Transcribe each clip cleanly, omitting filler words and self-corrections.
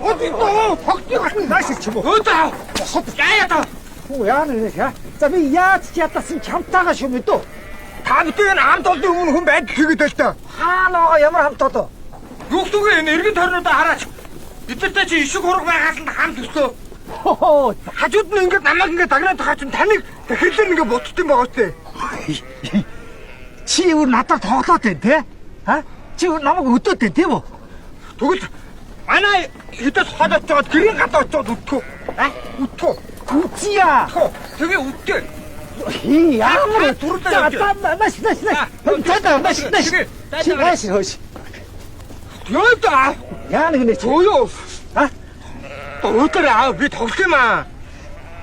Оо тогтыг нааш ч юм уу. Өөдөө. Босоод яа яа. Хүү яа нэ яа. За би яаж ч ядасан чамтайгаа шүү мэдөө. Та бүхэн энэ хамт олонны өмнө хүн байдал хийгээд байл та. Хаана байгаа ямар хамт одоо? Юу гэдэг энэ эргэн тойрнуудаа хараач. Бидэртэй чи ишиг хураг байгаас нь хамт өслөө. Хоо. Хажууд нь ингээд намайг ингээд дагнаад байгаа чинь таныг дахиад ингээд боддсон байгаа үстэй. Чи өөр надад тоглоод байна те? А? Чи өөр намайг өдөөд байна тийм үү? Тэгвэл манай хэдээс хол очиод гэрийн гадаа очиод үтгэв. А? Үтгэв. Үзье. Тэгээ үтгэв. Хи ямар түрүүлээ За явж. за маш маш маш. За за маш маш. Чи маш хөөш. Юу да? Яа нэг нэ чи. Юу? А? Өөдөр аа би тоглох юм аа.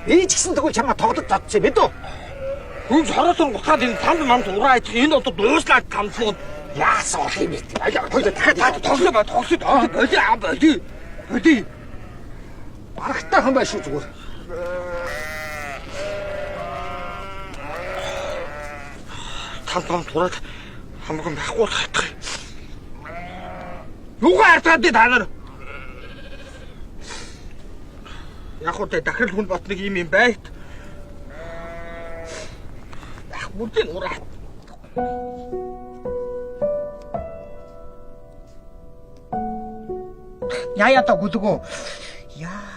Ээж гисэн тэгвэл чамаа тоглож чадчих мэдүү. Хүн сороос гутгаад энэ танд манд ураа идэх энэ одоо дууслаа тамслууд. Яасан бол юм бэ? Аяа хоёул дахиад та тоглох ба тоглох тоглох боли аа боли. Боли. Барагтай хан байх шүү зүгээр. Танд манд ураад хамаагүй байхгүй болох хатах. Юугаа хардаад би та нар? Яг уу дахин хүн ботныг юм юм байт. Яг бүрдийн ураа. Яа яа та гүлгөө. Яа.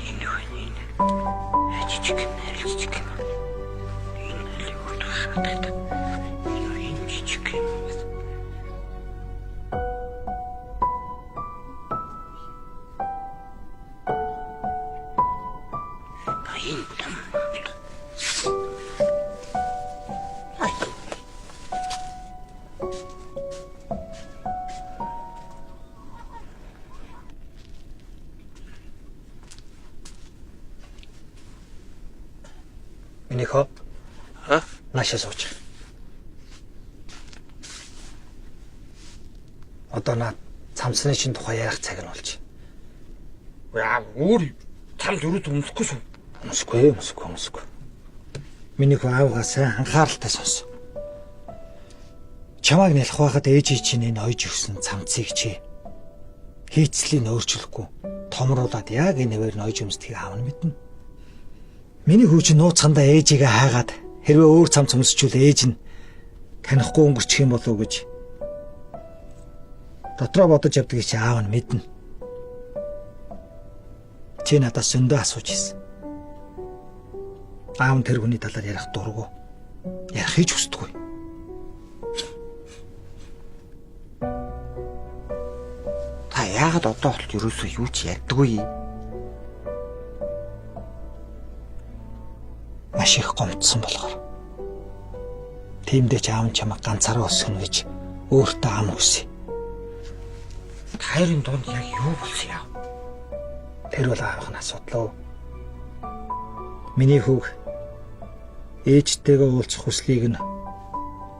Энэ хүн энэ. Жижиг юм, жижиг юм. Энэ аль юу шатдаг. Энэ жижиг юм. Энэ том. Ай. Миний хөө. Ха? Наашаа сууч. Одоо наад цамцны чин тухай ярих цаг нь болж. Яа, өөр цамд өрөөд өмсөхгүй шүү. Өмсөхгүй, өмсөхгүй, өмсөхгүй. Миний хөө аавгаа сайн анхааралтай сонс. Чамайг нялх байхад ээжий чинь энэ хойж өгсөн цамцыг чи хийцлийг өөрчлөхгүй томруулад яг энэ хэвээр нь хойж өмсдгийг аав нь мэднэ. Миний хүү чинь нууцхандаа ээжигээ хайгаад хэрвээ өөр цамц өмсчүүл ээж нь танихгүй өнгөрчих юм болов уу гэж дотроо бодож явдгийг чи аав нь мэднэ. Чи надаас зөндөө асууж ирсэн. Аав нь тэр хүний талаар ярих дургу. Ярихыг ч хүсдэггүй. Та яагаад одоо болт ерөөсөө юу ч ярьдаггүй юм? Маш их гомдсон болохоор. Тиймдээ ч аав нь чамайг ганцаараа өсгөнө гэж өөртөө ам өгсөн. Та хоёрын дунд яг юу болсон юм? Тэр бол аавын асуудал. Миний хүүг ээжтэйгээ уулзах хүслийг нь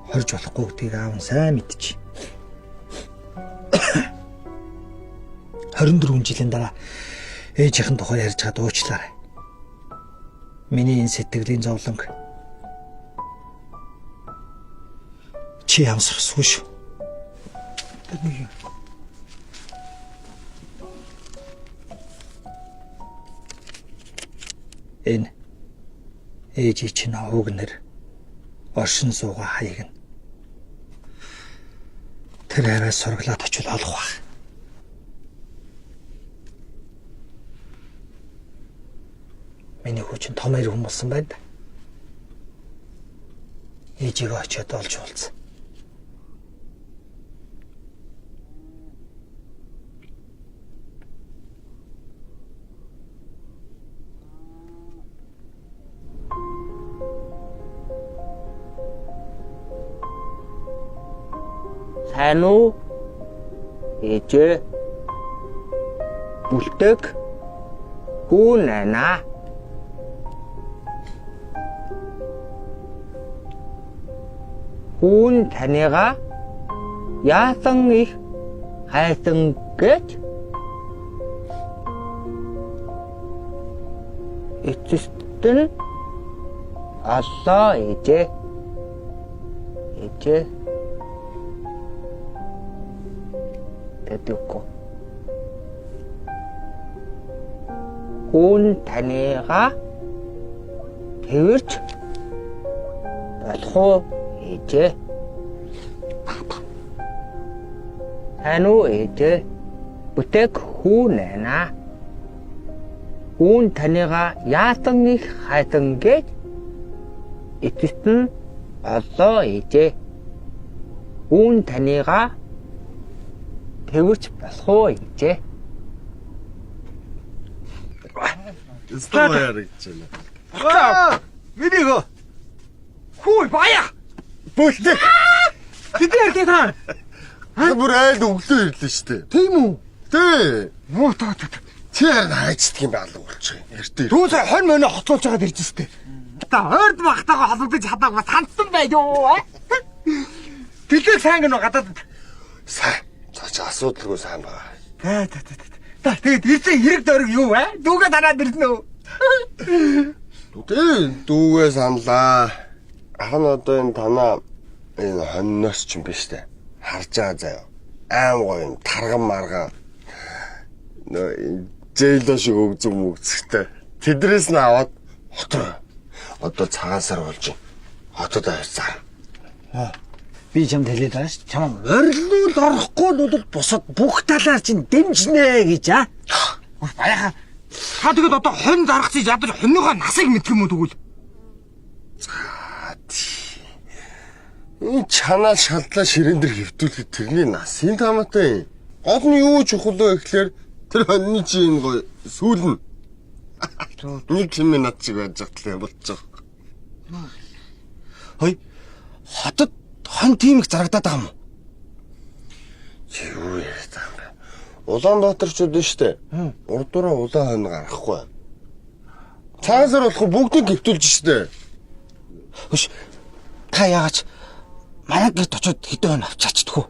хорж болохгүй гэдгийг аав нь сайн мэдчих. 24 жилийн дараа ээжийнхэн тухай ярьж чад уучлаарай. Миний энэ сэтгэлийн зовлонг чи амсрахгүй шүү. Тэр нэг юм. Энэ ээжий чинь овг нэр оршин суугаа хаяг нь. Тэр аваа сурглаад очил олох байх. Миний хүү чинь том эр хүн болсон байна. Ээжигээ очиод олж уулз. Сайн уу? Ээжээ. Бүлтэг хүү найнаа. Хүүн таныгаа яасан их хайсан гэж эцэст нь оллоо ээжээ. Ээжээ. Тэдүкко. Хүүн таныгаа тэрч болох уу ээжээ? Сайн уу ээжээ? Бүтээг хүү найнаа. Үүн таныгаа яасан их хайсан гэж эцэст нь оллоо ээжээ. Үүн таныгаа тэрч болох уу ээжээ? Өстөө яригдж байна. Миний хөө. Хүү баяа. Бүлтэг. Тэдний ярьдаг та. Та бүр айл өглөө ирлээ шүү дээ. Тийм үү? Тий. Муу таа таа. Чи харин хайчдаг юм алга болчих юм. Эртээ. Түүсээ 20 мөнө хоцолж байгаад ирж штэ. Та ойрд багтаага холбогдож чадаагүй сандсан байж юу? Тэлэг сайн гэнэ гадаад. Сайн. За чи асуудалгүй сайн байгаа. Та та та та. Та тэгээд ирсэн хэрэг дөрөг юу вэ? Дүүгээ танаад ирсэн үү? Тий, дүүгээ саналаа. Ах нь одоо энэ танаа энэ хоньноос ч юм биш үү? Харж байгаа заяа. Аим гоё юм тарган марган. Нөө зээлөө шиг өгзөг мөгцөгтэй. Тэдрээс нь аваад хотор. Одоо цагаан сар болж байна. Хотод авчаар. Би чамд хэлээд байгаа ш. Чам орилуул орохгүй л бол бусад бүх талаар чинь дэмжнэ гэж аа. Баяха. Та тэгээд одоо хонь зарах чи ядаж хоньныхоо насыг мэдэх юм уу тэгвэл? Энэ чанаа шалдлаа ширээн дээр хэвтүүлэхэд тэрний насын таамаатай юм. Гол нь юу чухал вэ гэхлээр тэр хоньны чи энэ гоё сүүл нь. Нэг юм над чиг байж затлаа болчих. Хой хотод хон тийм их зарагдаад байгаа юм уу? Чи юу яриад байгаа юм бэ? Улаанбаатарчууд нь штэ. Урдураа улаан хонь гаргахгүй. Цагаан сар болох бүгдийг хэвтүүлж штэ. Хөш та яагач манай гэрт очиод хэдэн хон авчаачдах уу?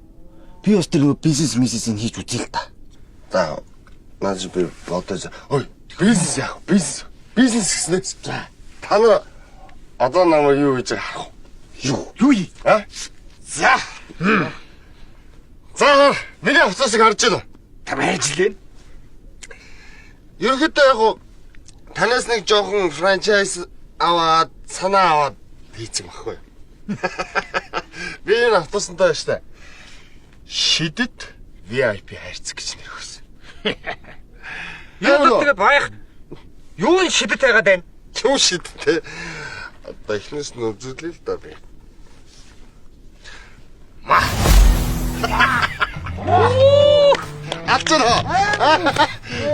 Би бас тэр нөгөө бизнес мизнесийг хийж үзье л та. За наад чи би бодож. Ой, бизнес яах вэ? Бизнес. Бизнес гэснээс. За та нар одоо намайг юу гэж харах вэ? Юу? Юу юм? А? За. За миний хувцасыг харж байна уу? Та барьж лээ. Ерөнхийдөө яг уу танаас нэг жоохон франчайз аваад санаа аваад хийцэн баггүй. Би энэ автобусантай байна штэ. Шидэт VIP хайрцаг гэж нэр өгсөн. Юу тэгээд баях юу н шидэт байгаад байна? Юу шидтэй? Одоо эхнээс нь үзүүлээ л да би. Ма. Алчаа.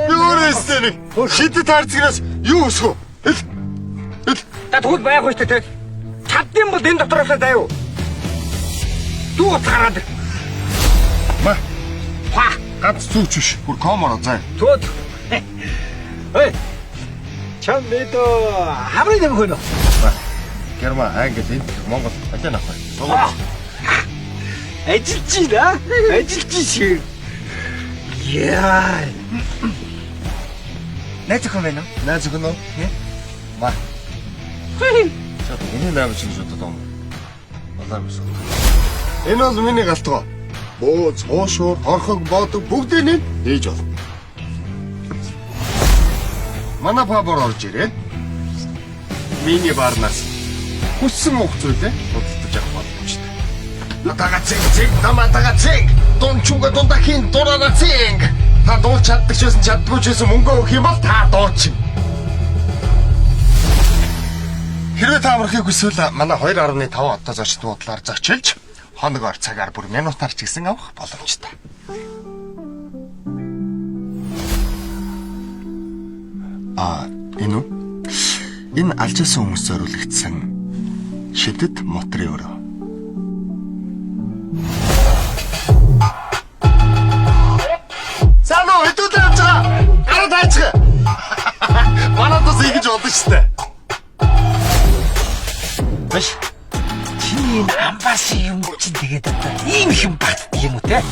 Би өөрөөсөө нэг шидэт хайрцагнаас юу өсгөө? Хэл. Хэл. Та тэгвэл байхгүй штэ тэ. Чаддсан бол энэ дотроосоо заяа. Дүү утас гаргаад. Ма. Па. Ганц зүүч биш. Бүр коморо заа. Төөд. Эй. Чам мэдөө хамрын юм хөнөө. Герман, Англи, Энд, Монгол аль нь авах вэ? Сонгоо. Ажиллаж байна. Ажиллаж шиг. Яа. Найз охин байна уу? Найз охин уу? Ма. Чад миний найз шиг бодод байгаа юм. Улаан биш. Энэ бол миний галтгоо. Бөө, цоошуур, хорхог, боодог бүгдийг нь хийж болно. Манай пабор орж ирээд мини барнаас хүссэн мөнх зүйлээ худалдаж авах боломжтой. Натага цинг цинг таматага цинг дунчуга дундахин дурана цинг. Та дууч чаддаг ч байсан чаддгүй ч байсан мөнгө өгөх юм бол та дуучин. Хэрвээ та амрахыг хүсвэл манай 2.5 одоо зочд буудлаар зочилж хоногоор цагаар бүр минутаар ч гэсэн авах боломжтой. А энэ үү? Энэ алжаасан хүмүүс зориулагдсан шидэт моторын өрөө. За нөө хэдүүлээ явж байгаа. Гараад хайчих. Манай тус ингэж бодно штэ. Биш. Чиний энэ амбаас юм чинь тэгээд одоо ийм их юм батдаг юм уу те?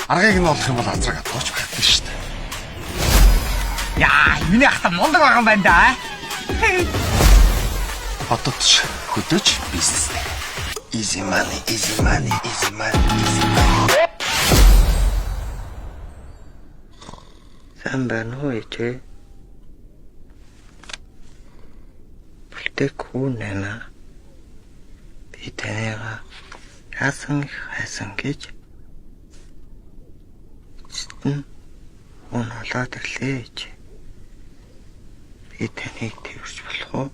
Аргыг нь олох юм бол азраг адууч байхгүй штэ. Яа, миний ахта мундаг байгаа юм байна да. Хотод ч хөдөөч бизнестэй. Easy money, easy money, easy money, easy money. Сайн байна уу ээжээ? Бүлтэк хүү нана. Би таныгаа яасан их хайсан гэж эцэст нь хүн олоод ирлээ ээжээ. Би таныг тэрч болох уу?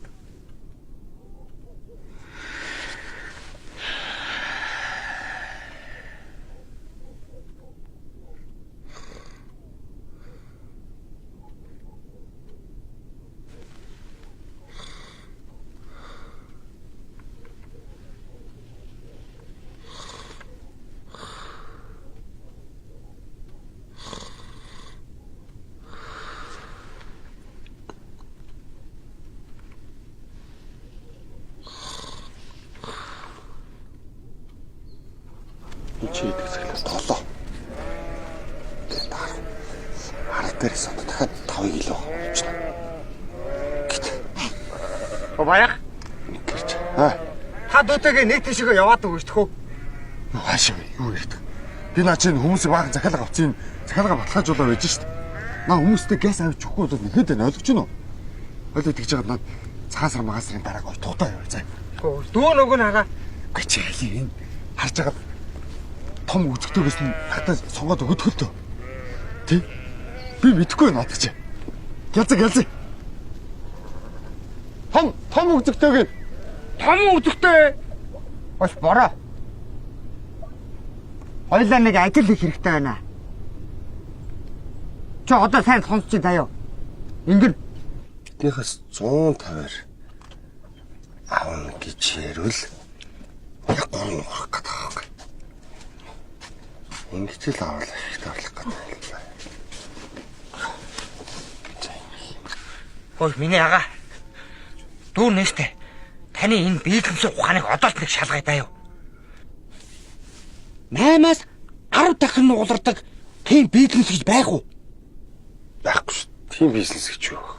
Энд чи идэх зэрэг 7. Тэгээд 10. 10 дээрээс одоо дахиад 5 кг авчихна. Гэт. О баяа. Нэг гэрч. Аа. Та дүүтэйгээ нэг тийшээ яваад өгөөч тхөө. Хаашаа юу ярьдаг. Би наа чинь хүмүүсийг баахан захиалга авчихын захиалга баталгаажуулаа байж шít. Наа хүмүүстэй газ авч өгөхгүй бол нэхэд байна ойлгож байна уу? Ойлоо тэгж яагаад наад цагаан сар магаан сарын дараа гой тухтай яваа заа. Дүү нөгөө нь хараа. Үгүй чи аль энэ харж байгаа том үзэгтэйгээс нь надад сонгоод өгöd хөлтөө. Тэ? Би мэдэхгүй байна надад чи. Гялза гялза. Том том үзэгтэйг Том үзэгтэй. Ос бороо. Хоёлаа нэг ажил хийх хэрэгтэй байна. Чи одоо сайн сонсч заяа. Ингэн биднийхээс 150-аар авна гэж ярил яг 3 нуурах гэдэг байгаа юм. Ингэж л авал ашигтай болох гэдэг юм байна. Хөөе миний ага. Дүү нэстэ. Таны энэ биелэмсэг ухааныг одоо л нэг шалгая даа юу. 8-аас 10 дахин нугалардаг тийм бизнес гэж байх уу? Байхгүй шүү. Тийм бизнес гэж юу вэ?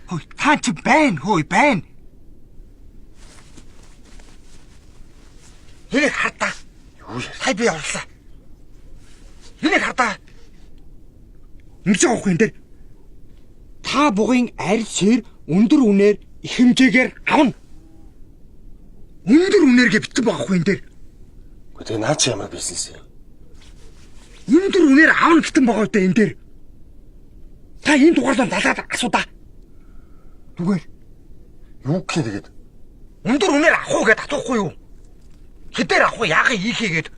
Хөөе та чи байна хөөе байна. Энийг хардаа. Юу яа? Сая би орлоо. Энийг хардаа. Ингэж байгаа хөх энэ дээр. Та бугын арь сэр өндөр үнээр их хэмжээгээр авна. Өндөр үнээр гэж битэн байгаа хөх энэ дээр. Гэхдээ тэгээ наа чи ямар бизнес юм? Өндөр үнээр авна гэтэн байгаа үедээ энэ дээр. Та энэ дугаарлаа далаад асуудаа. Зүгээр. Юу гэх юм тэгээд? Өндөр үнээр авах уу гэд асуухгүй юу? Хэдээр авах уу яагаад ийхээ гэд.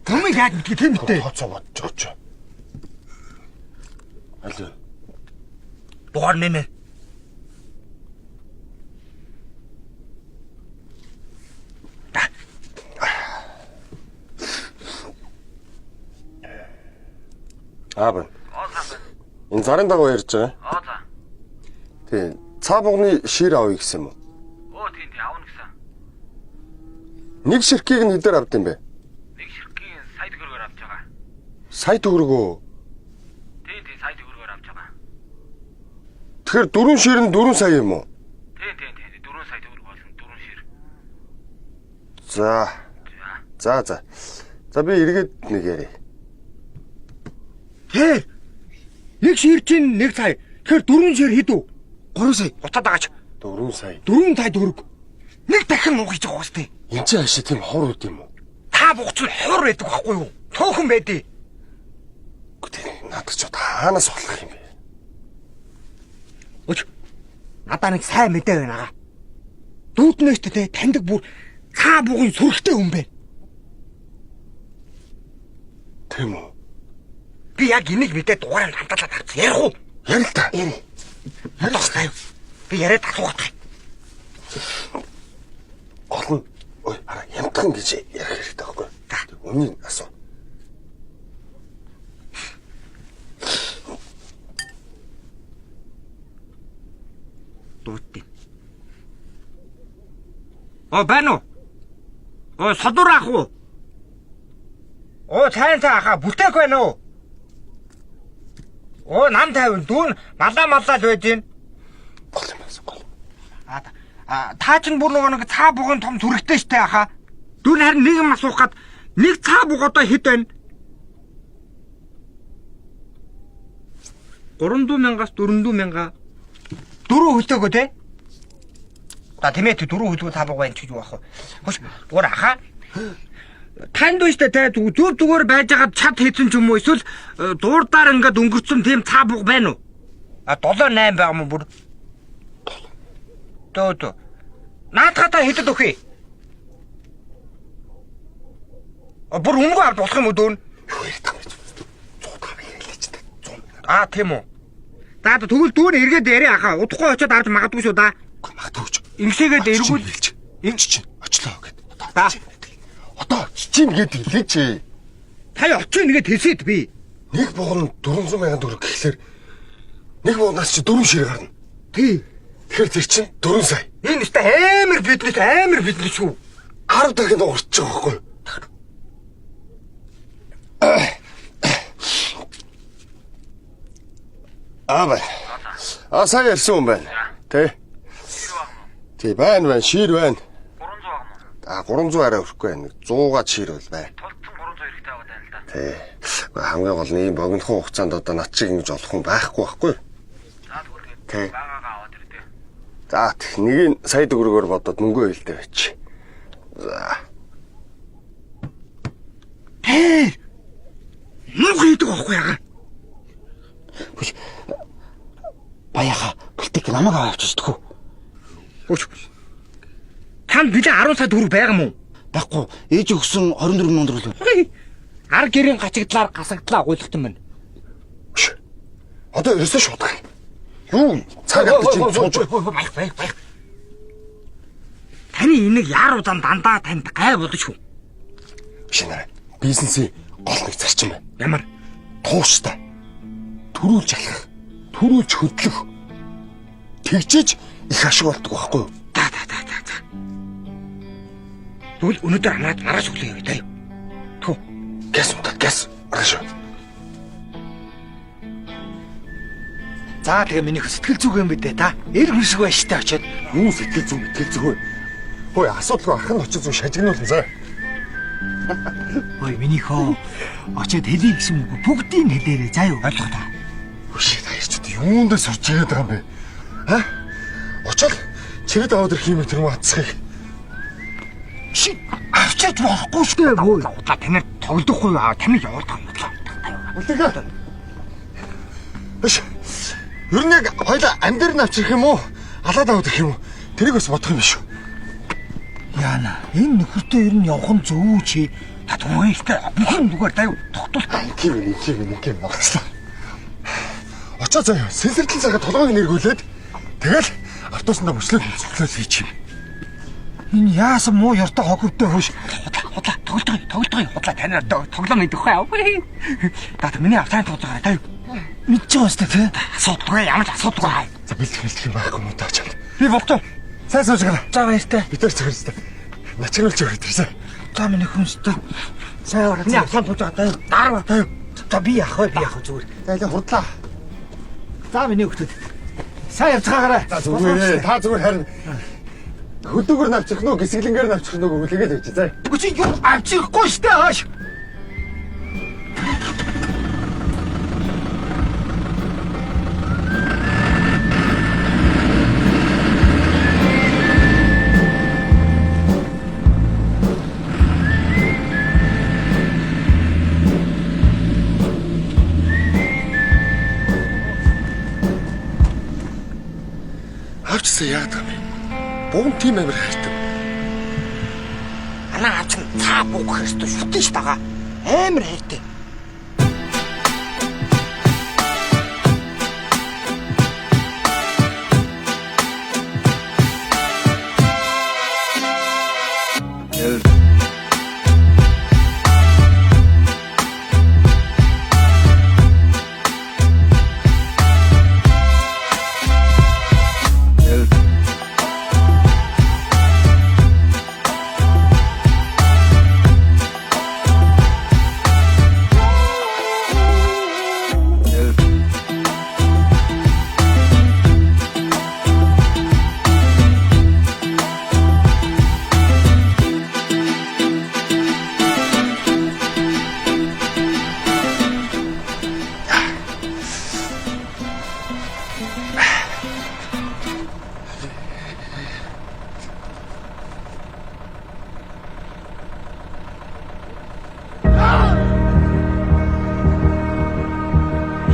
Түмийг яаж мэдгийг тийм үтэй. Тооцоо бодож очоо. Аль вэ? Дугаар нэ нэ. Аа байна. Энэ зарын дагуу ярьж байгаа. Аа за. Тий. Цаа бугны шир авъя гэсэн юм уу? Оо тийм тийм авна гэсэн. Нэг ширхгийг нь хэдээр авд юм бэ? Нэг ширхгийн сая төгрөгөөр авч байгаа. Сая төгрөгөө. Тийм тийм сая төгрөгөөр авч байгаа. Тэгэхээр дөрвөн шир нь 4 сая юм уу? Тийм тийм тийм 4 сая төгрөг болно дөрвөн шир. За. За за. За би эргээд нэг ярив. Тэр. Нэг шир чинь 1 сая. Тэгэхээр дөрвөн шир хэд үү? 3 сая. Утаад байгаач. 4 сая. 4 сая төгрөг. Нэг дахин нуух хийж байгаа үстэй. Энд чинь хашаа тийм хор үт юм уу? Та бугч нь хор байдаг байхгүй юу? Төөхөн байдیں۔ Гэхдээ тэр надад ч одоо хаанаас олох юм бэ? Надаа нэг сайн мэдээ байна аа. Дүүднээс тэ таньдаг бүр цаа бугын сүрхтэй хүн байна. Тийм үү? Би яг энийг мэдээ дугаараар ханталаад авчихсан. Ярих уу? Ярил л та. Яри. Ярих таа. Би яриад асуугаад таа. Гол нь ой хараа хямдхан гэж ярих хэрэгтэй байхгүй юу? Өмнө нь асуу. Дуудтыг. Оо байна уу? Оо содур ах уу? Оо сайн сайн ахаа бүтээх байна уу? Оо нам тайван дүүн малаа малаа л байж гин. Гол юм асуу гол. А та чинь бүр нөгөө нэг цаа бугын том зүрхтэй штэ ахаа. Дүүн харин нэг юм асуух гад нэг цаа буг одоо хэд байна? 300 мянгаас 400 мянга. Дөрөв хөлөөгөө те? За тийм ээ дөрөв хөлгөө цаа буг байна ч гэж юу ах вэ? Хош дугаар ахаа. Танд биш те зүг зүгээр байж байгаад чад хийсэн ч юм уу эсвэл дурдаар ингээд өнгөрцөн тийм цаа буг байна уу? А 7 8 байгаа юм бүр. Дөө дөө. Наадхаа та хэдэд өгье? А бүр үнэгүй авч болох юм уу дүүн? Юу ярих юм бэ? 105 хэлээч та. 100 мянга. А тийм үү. За тэгвэл дүүн эргээд яриа ахаа. Удахгүй очиод авч магадгүй шүү да. Магадгүй ч. Ингэсээгээд эргүүл хэлж. Энд чинь очлоо гэд. За. Одоо чинь гэд хэлээч. Та очив нэгэд хэлсэд би. Нэг буган 400 мянган төгрөг гэхлээр нэг бугнаас чи 4 шир гарна. Тий. Тэгэхээр тэр чинь 4 сая. Энэ өстой амар бизнес амар бизнес шүү. 10 дахин уртчих байхгүй юу? Аа бай. А сайн ярьсан юм байна. Тэ. Тий байна байна шир байна. 300 баг мó. А 300 арай өрөхгүй байна. 100-га шир бол байна. Тулцсан 300 хэрэгтэй байгаа даа л да. Тий. Гэхдээ хамгийн гол нь ийм богинохон хугацаанд одоо над чиг ингэж олох хүн байхгүй байхгүй юу? За тэгвэл тэгээд Тий. байгаагаа аваад ирдэ. За тэг нэг нь сая төгрөгөөр бодоод мөнгөө хэлтэй байж. За. Тэ. Муу хийдэг байхгүй яга. Хүч. Баяха бүлтик намайг авчиж дөхөө. Хүч. Танд билээ 10 сая төгрөг байгаа мó? Байхгүй ээж өгсөн 24 мянган төгрөг. Ар гэрийн гачигдлаар гасагдлаа уйлахтан байна. Биш. Одоо ерөөсөө шуудах. Юу цаг авч чинь сууж. Баях баях баях. Таны энийг яаруудан дандаа танд гай болно шүү. Биш нэрэ. Бизнесийн гол нэг зарчим байна. Ямар? Тууштай. Төрүүлж алхах. Төрүүлж хөдлөх. Тэгжиж их ашиг болдог байхгүй юу? За за за за за. Тэгвэл өнөөдөр амраад маргааш өглөө явъя таа. Түү. Гэс удаа гэс. Маргааш. За тэгээ миний сэтгэл зүг юм бидээ та. Эр хүнсэг байж та очиод Юу сэтгэл зүг мэтгэл зүг вэ? Хөөе асуудалгүй ах нь очиж зүг шажигнуулсан заа. Ой миний хөө очиод хэлье гэсэн үг бүгдийг хэлээрэй заа юу. Ойлгох та. Хөшөө та ярьчуд юундаа сурч ирээд байгаа юм бэ? А? Очоод чирэд аваад ирэх юм тэр юм атсахыг. Чи авчиж болохгүй шүү дээ. Хөөе. Худлаа танаар тоглохгүй юу? Таныг явуулах юм худлаа. Үлдэгэ. Биш. Ер нь яг хоёлаа ам дээр нь авчирх юм уу? Алаад аваад ирэх юм уу? Тэрийг бас бодох юм биш үү? Яна энэ нөхөртөө ер нь явах нь зөв үү чи? Та түгээстэй бүх юм зүгээр даа юу? Тогтолтой. Ийм юм, ийм юм, ийм багслаа. Очоо заяа, сэлэрдэл цагаа толгойг нэргүүлээд тэгэл автобусандаа бүслээд цоглол хийчих юм. Энэ яасан муу ёртой хохиртой хөш. Худлаа худлаа тоглодог тоглодог худлаа танаар тоглоом идэх хаа. Та миний авцаан тууцгаа даа юу? Мэдж байгаа сте тий. Асуудалгүй ямар ч асуудалгүй. За бэлтгэх бэлтгэх юм байхгүй мó таа чамд. Би болтоо. Сайн сууж гараа. За баяртай. Бид нар зөвхөн начруулж өгöd ирсэн. За миний хүнстэй. Сайн ороо. Миний авцаан тууцгаа даа юу? Дараа даа юу? За би явах вэ? Би явах зүгээр. За илүү хурдлаа. За миний хүүхдүүд. Сайн явцгаагаарай. За зүгээр. Та зүгээр харин хөдөөгөр навчих нүү, гисгэлэнгээр навчих нүү гүлгээд байж заа. Үгүй чи юу авчихгүй штэ ааш. Тэсээ яагаад юм бэ? Буган тийм амар хайртай. Анаа авч цаа буг гэхээс шүтэн ш тагаа. Амар хайртай.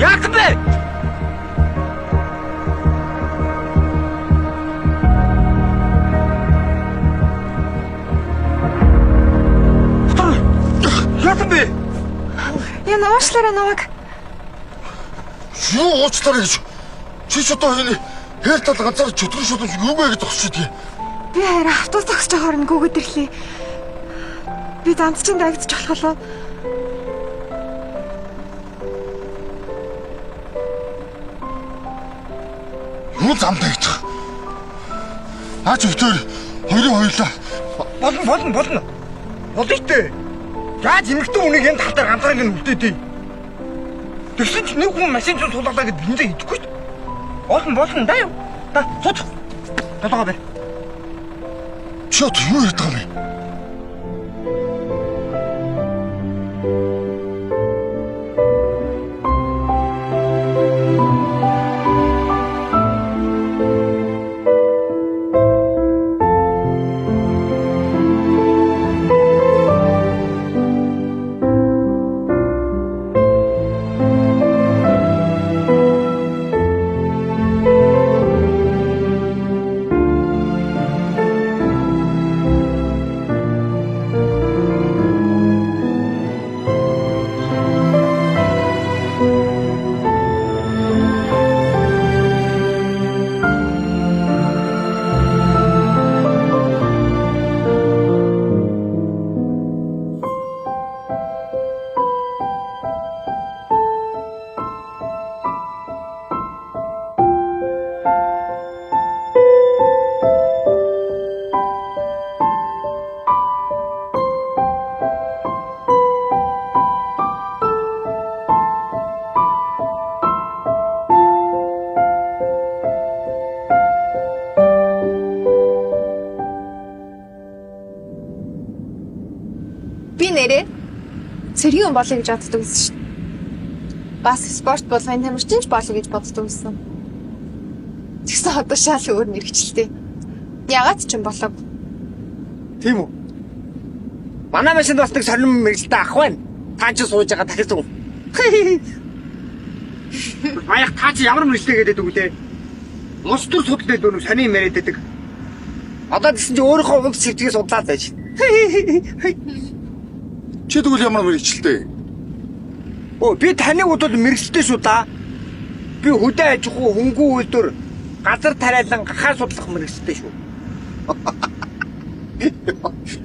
Яах вэ? Яах вэ? Яна уушлаарай намайг. Юу уучлаарай гэж. Чи ч одоо энэ хэр тал ганцаар чөтгөр шудамж юу вэ гэж зогсож идэв. Би харин автобус зогсож байгаа хорно гүгэд ирлээ. Би замд чинь дайгдчих болох болов. Юу зам дайгдах? Наач өвтөр хоёрын хоёулаа. Болно. Болно штэ. Яаж эмэгтэй хүнийг энэ тал дээр ганцаараа ингэ үлдээдэй. Тэгсэн чинь нэг хүн машин зүүн суулгалаа гэд бензин идэхгүй шүү. Болно даа юу. Да сууч. Долоогоо бай. Чи одоо юу ярьдаг юм бэ? Би нэрээ цэргийн хүн болъё гэж боддог байсан шүү дээ. Бас спорт болгон тамирчин ч болъё гэж боддог байсан. Тэгсэн одоо шал өөр мэрэгчлээ. Ягаад ч юм болов. Тийм үү? Манай машинд бас нэг сонирн мэрэгчлээ ах байна. Та чи сууж байгаа дахиж зүг. Маяг та чи ямар мэрэгчлээ гэдэг үг лээ? Улс төр судлаад дөрөв сони юм яриад байдаг. Одоо тэгсэн чи өөрийнхөө унд сэвтгийг судлаад байж. Чи тэгвэл ямар мэрэгчлээ? Өө би таны бодвол мэрэгчлээ шүү да. Би хөдөө аж ахуй хөнгөн үйлдвэр газар тариалан гахаа судлах мэрэгчлээ шүү.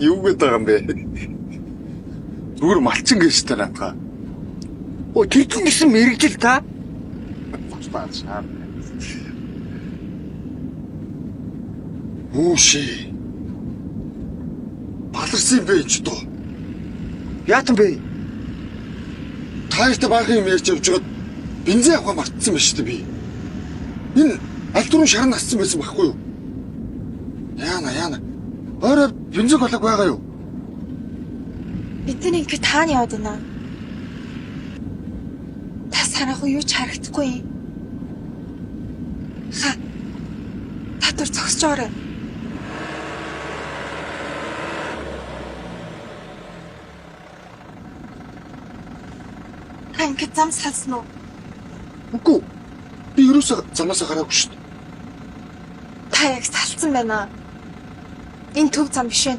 Юу гэдэг байгаа юм бэ? Зүгээр малчин гэж та наадгаа. Өө тэр чинь гэсэн мэрэгжил та. Таа. Үүши. Баларсан юм бэ чи доо. Яатан бэ? Та нартай баахан юм ярьж явж байгаад бензин авахаа мартсан байж тээ би. Энэ аль түрүүн шаран нассан байсан байхгүй юу? Яана. Орой бензин колог байгаа юу? Бид нар ингэ таана яваад байна. Та санахгүй юу ч харагдахгүй юм. Ха. Та түр зогсож орой. Та ингэ зам салсан уу? Үгүй. Би ерөөсөө замаасаа гараагүй шүү дээ. Та яг салцсан байна. Энэ төв зам биш вэ?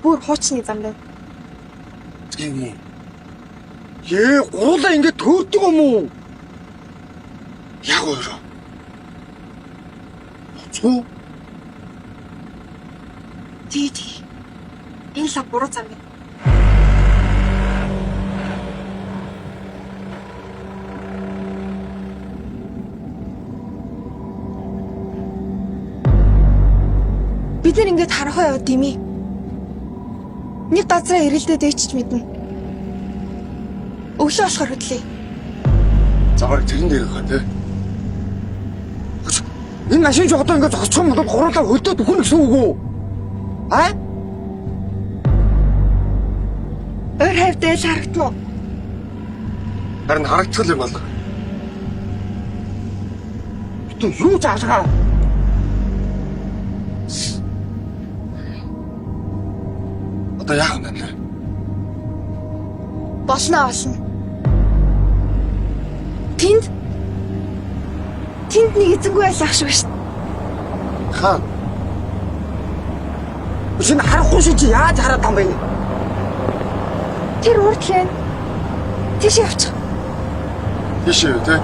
Бүр хуучны зам байна. Тийм. Ээ, гурлаа ингэ төөрдөг юм уу? Яг өөрөө. Буцгүй. Тий, тий. Энэ лав буруу зам байна. Бид нар ингээд харахаа яваад дими. Нэг газараа эргэлдээд ээчч мэднэ. Өглөө болохоор хөдлөе. За баг тэрэн дээр хаа тий. Энэ машин ч одоо ингэ зогсчих юм бол гурлаа хөдөөд өгнө гэсэн үг үү? А? Ойр хавьд айл харагдав уу? Харин харагдчих юм алга. Гэтэ юу заашгаа? Одоо яах вэ нэ? Болно болно. Тэнд тэнд нэг эзэнгүй байлаа шиг шүү дээ. Хаан. Шинэ харахгүй шин чи яаж хараад там бэ? Тэр урд лэн. Тийш явчих. Тийш юу тий?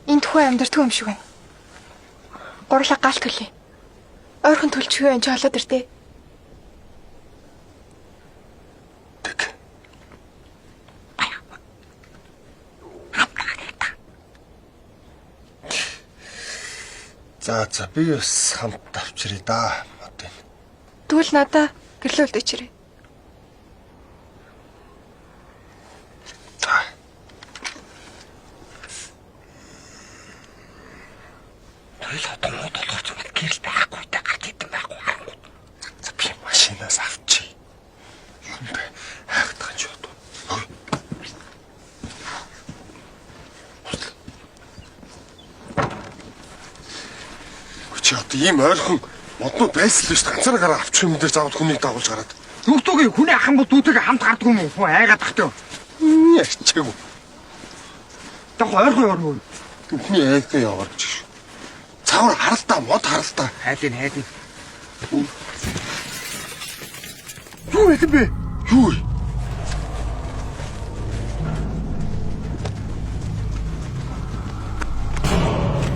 Энэ тухай амьдэрдэг юм шиг байна. Гурлаа гал төлье. Ойрхон төлчих юм чи олоод иртээ. Тэг. За за би бас хамт авчиръя да. Модын. Тэгвэл надаа гэрлээ үлдээчээрэй. За. Тэгэл одоо мод болгооч юм гэрэл байхгүй та гарч идэм байхгүй харангуй. За би машинаас авчи. Юм бэ? Хайхтах чи одоо. Чи одоо ийм ойрхон моднууд байсан л шүү дээ. Ганцаараа гараа авчих юм дээр заавал хүнийг дагуулж гараад. Нүгтүүгийн хүний ахын бол дүүтэйг хамт гардгүй юм уу? Хүн айгаад тахтай. Ярьчаагүй. Яг ойрхон яваа. Хүний айгаа яваар гэж шүү. Цавар харалтаа мод харалтаа. Хайлын хайлын. Юу байсан бэ? Юу вэ?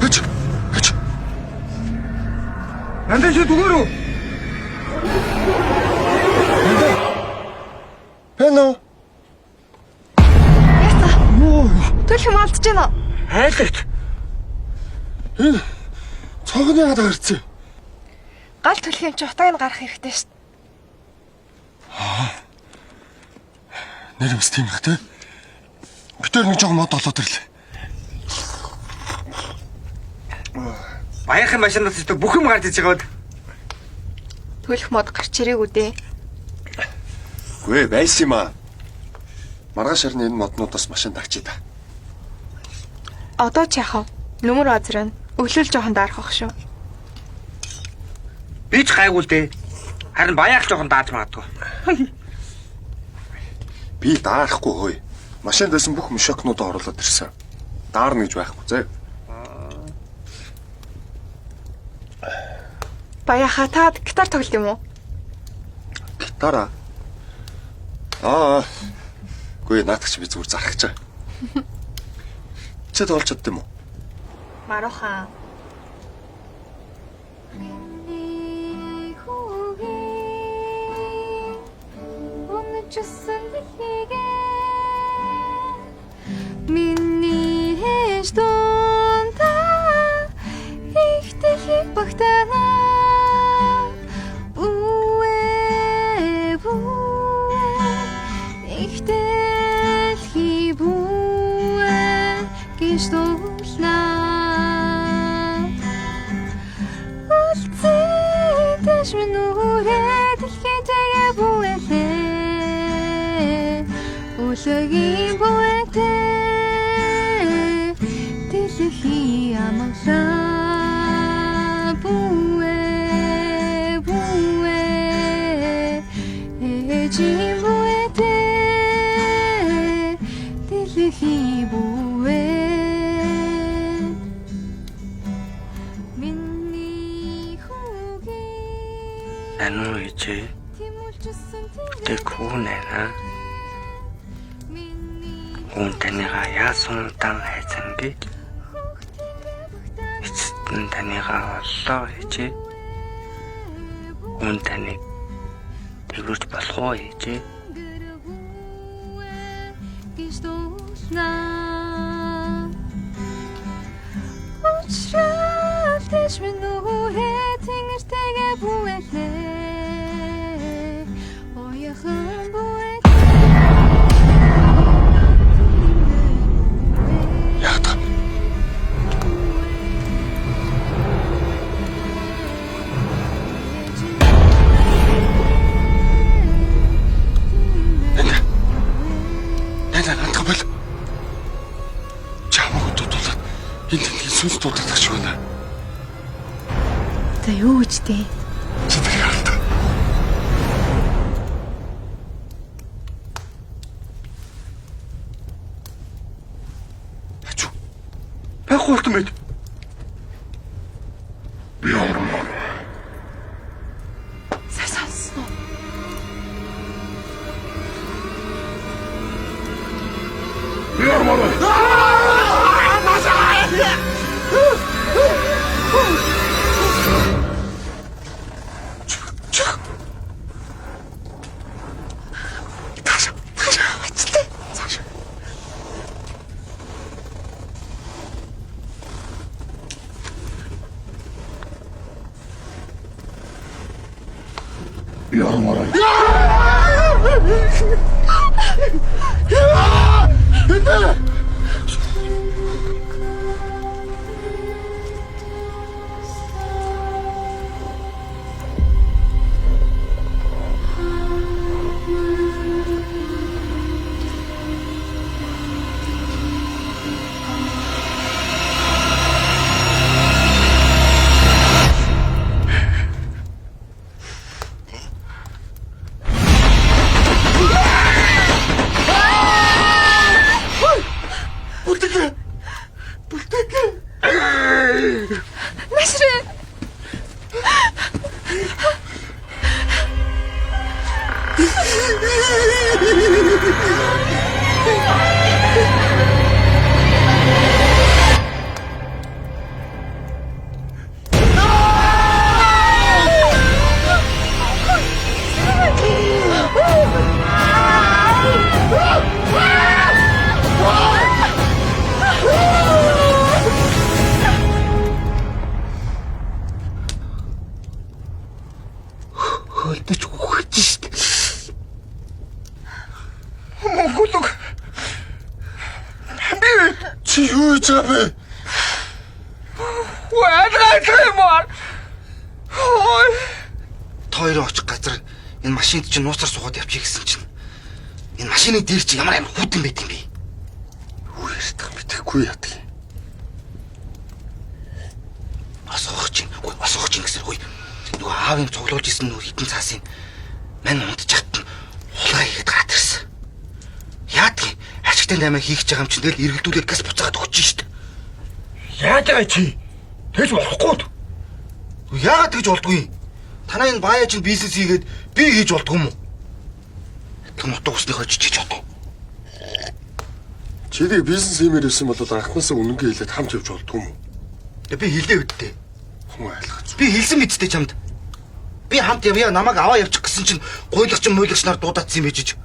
Хэч хэч. Нандаа чи түгээр үү? Пэно. Яста. Төлх юм алдаж байна уу? Хайлагч. Энэ цохон яагаад гарцсан? Гал төлөх юм чи утааг нь гарах хэрэгтэй шүү дээ. Нэр юмс тийм их те. Битэр нэг жоохон мод олоод ирлээ. Баярхан машинаас ч бүх юм гарч иж байгаа. Төлөх мод гарч ирээгүй дээ. Үгүй байсан юм аа. Маргааш харин энэ моднуудаас машин тагчээ та. Одоо ч яхав. Нүмер азрын. Өглөөл жоохон даарах ах шүү. Би ч гайгүй л дээ. Харин баяах жоохон дааж магадгүй. Би даарахгүй хөөе. Машинд байсан бүх мешокнуудаа оруулаад ирсэн. Даарна гэж байхгүй зэ. Баяаха та гитар тоглолт юм уу? Дараа. Аа. Үгүй наадах чи би зүгээр зарах гэж байгаа. Чи тоглож чадд юм уу? Марухан. Миний ээж дундаа их дэлхийг багтаана. Бүвэ бүвэ их дэлхий бүвэ гэж дуулна. Үлцээтэш минь нүрээ дэлхийтэйгээ бүвэлээ. Үлэгийн бүвэтэй дэлхий амгалаа. Бүвэ бүвэ ээжийн бүвэтэй дэлхий бүвэ. Миний хүүгийн Ану ээжээ. тэмүүлжсэн Тэр хүүн байна. Миний Хүүн таныгаа яасан удаан хайцсан гэж эцэст нь таныгаа оллоо ээжээ. Хүүн таныг тэрвэрч болох уу ээжээ? гэж дуулна. Учралтэш минь нүрээ тэнгэртэйгээ бүвэлээ. Ояхан бүвэлээ. Яагаад юм? Нанда. Нанда нандах бол. Чамаг дуудуулаад энэ тэндхийн сүнс дуудах шиг байна. За юу гэж дээ? Чи тэр харалтаа. Ачуу. Байхгүй болтон байд. Би ормоор. Сая сонссон уу? Би ормоор. Тааш. Тааш. Ачлаа. Цааш. Би ормоор. Бүлтэгэ. Бүлтэгэ. Насрэ. Хөлдөж үхэж штт. Монголог. Би Чи юу хийж байгаа бэ? Айлгаа юм аа. Ой. Та хоёрын очих газар энэ машинд чинь нууцаар суугаад явчих гэсэн чинь энэ машины дээр чи ямар амар хүтэн байт юм бэ? Юу ярьдаг мэдэхгүй яадаг. Осгох чинь, үгүй осгох чинь гэсэн үгүй. Нөгөө аавын цуглуулж исэн нөгөө хитэн цаасын мань унтчихад нь хулгай хийгээд гараад ирсэн. Яадаг юм? Ачигтай наймаа хийх гэж байгаа юм чинь тэгэл эргэлдүүлээд газ буцаагаад өгч шít. Яаж байгаа чи? Тэгж болохгүй. Яагаад тэгж болдгүй юм? Танай энэ баая чинь бизнес хийгээд би хийж болдгүй юм уу? Тэг нутаг усны хожиж чиж одоо. Чирийг бизнес хиймээр ирсэн бол анхнаасаа үнэнгээ хэлээд хамт явж болдгүй юм уу? Тэг би хэлээ үдтэй. Хүн айлгаж. Би хэлсэн мэт дээ чамд. Би хамт явъя намайг аваа явчих гэсэн чинь гуйлагч муйлагч нар дуудаадсан юм ээжиж.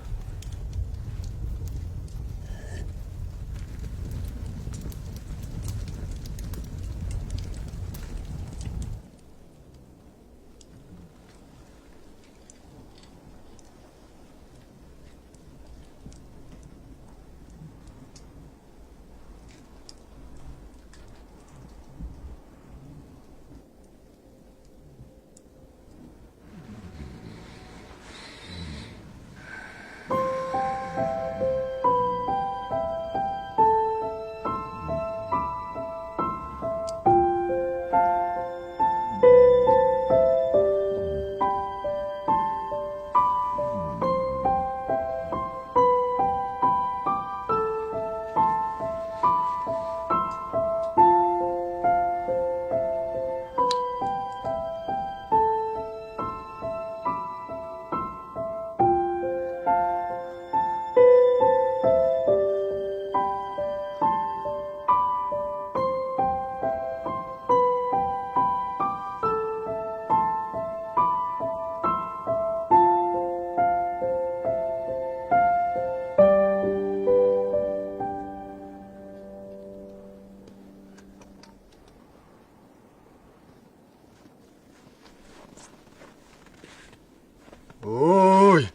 Ой.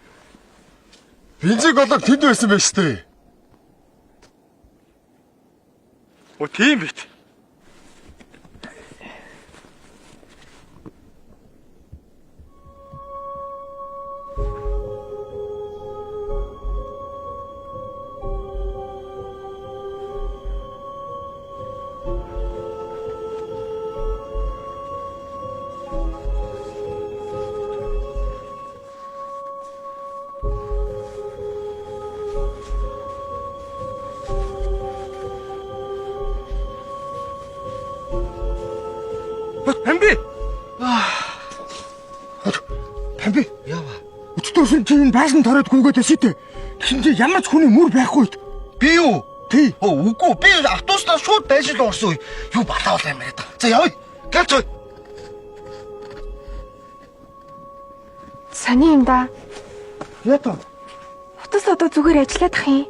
Бензин голог тэнд байсан байж тээ. Оо тийм бит. Памби. Памби. Яава. Өчтөөсөн чи энэ байшин тороод гүгээд байсан үү? Тэгсэн чи ямар ч хүний мөр байхгүй. Би юу? Тий. Оо үгүй би автобуснаа шууд байшин руу орсон үе. Юу балаа болоо юм яриад. За явъя. Гэлц ой. Сони юм да. Яа таа? Утас одоо зүгээр ажиллаад ах юм.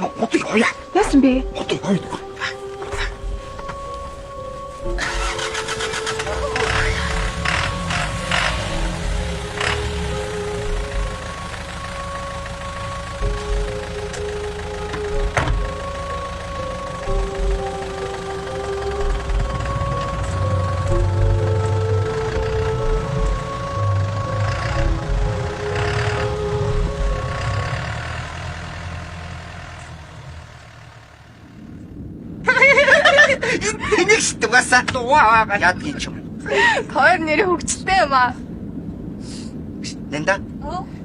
Одоо явъя. Яасан бэ? Одоо явъя. Энийг шít угаасаа. Угаа. Яадгийн ч юм. Хоёр нэрээ хөгжилтэй юм аа. Нэнда.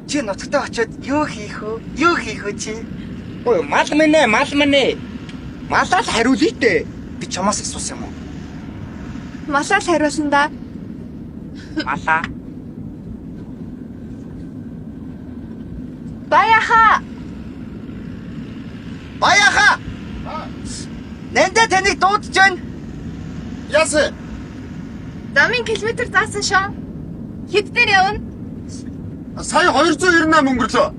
Чи нутагтаа очиод юу хийх вэ? Юу хийх вэ чи? Ой, мал минь ээ, мал минь ээ. Малаа л хариулъя дээ. Би чамаас асуусан юм уу? Малаа л хариулна да. Малаа. Баяхаа. Баяхаа. Нэнда таныг дуудаж байна. Яасан? Замын километр заасан шоо. Хэд дээр явна? Сая 298 өнгөрлөө.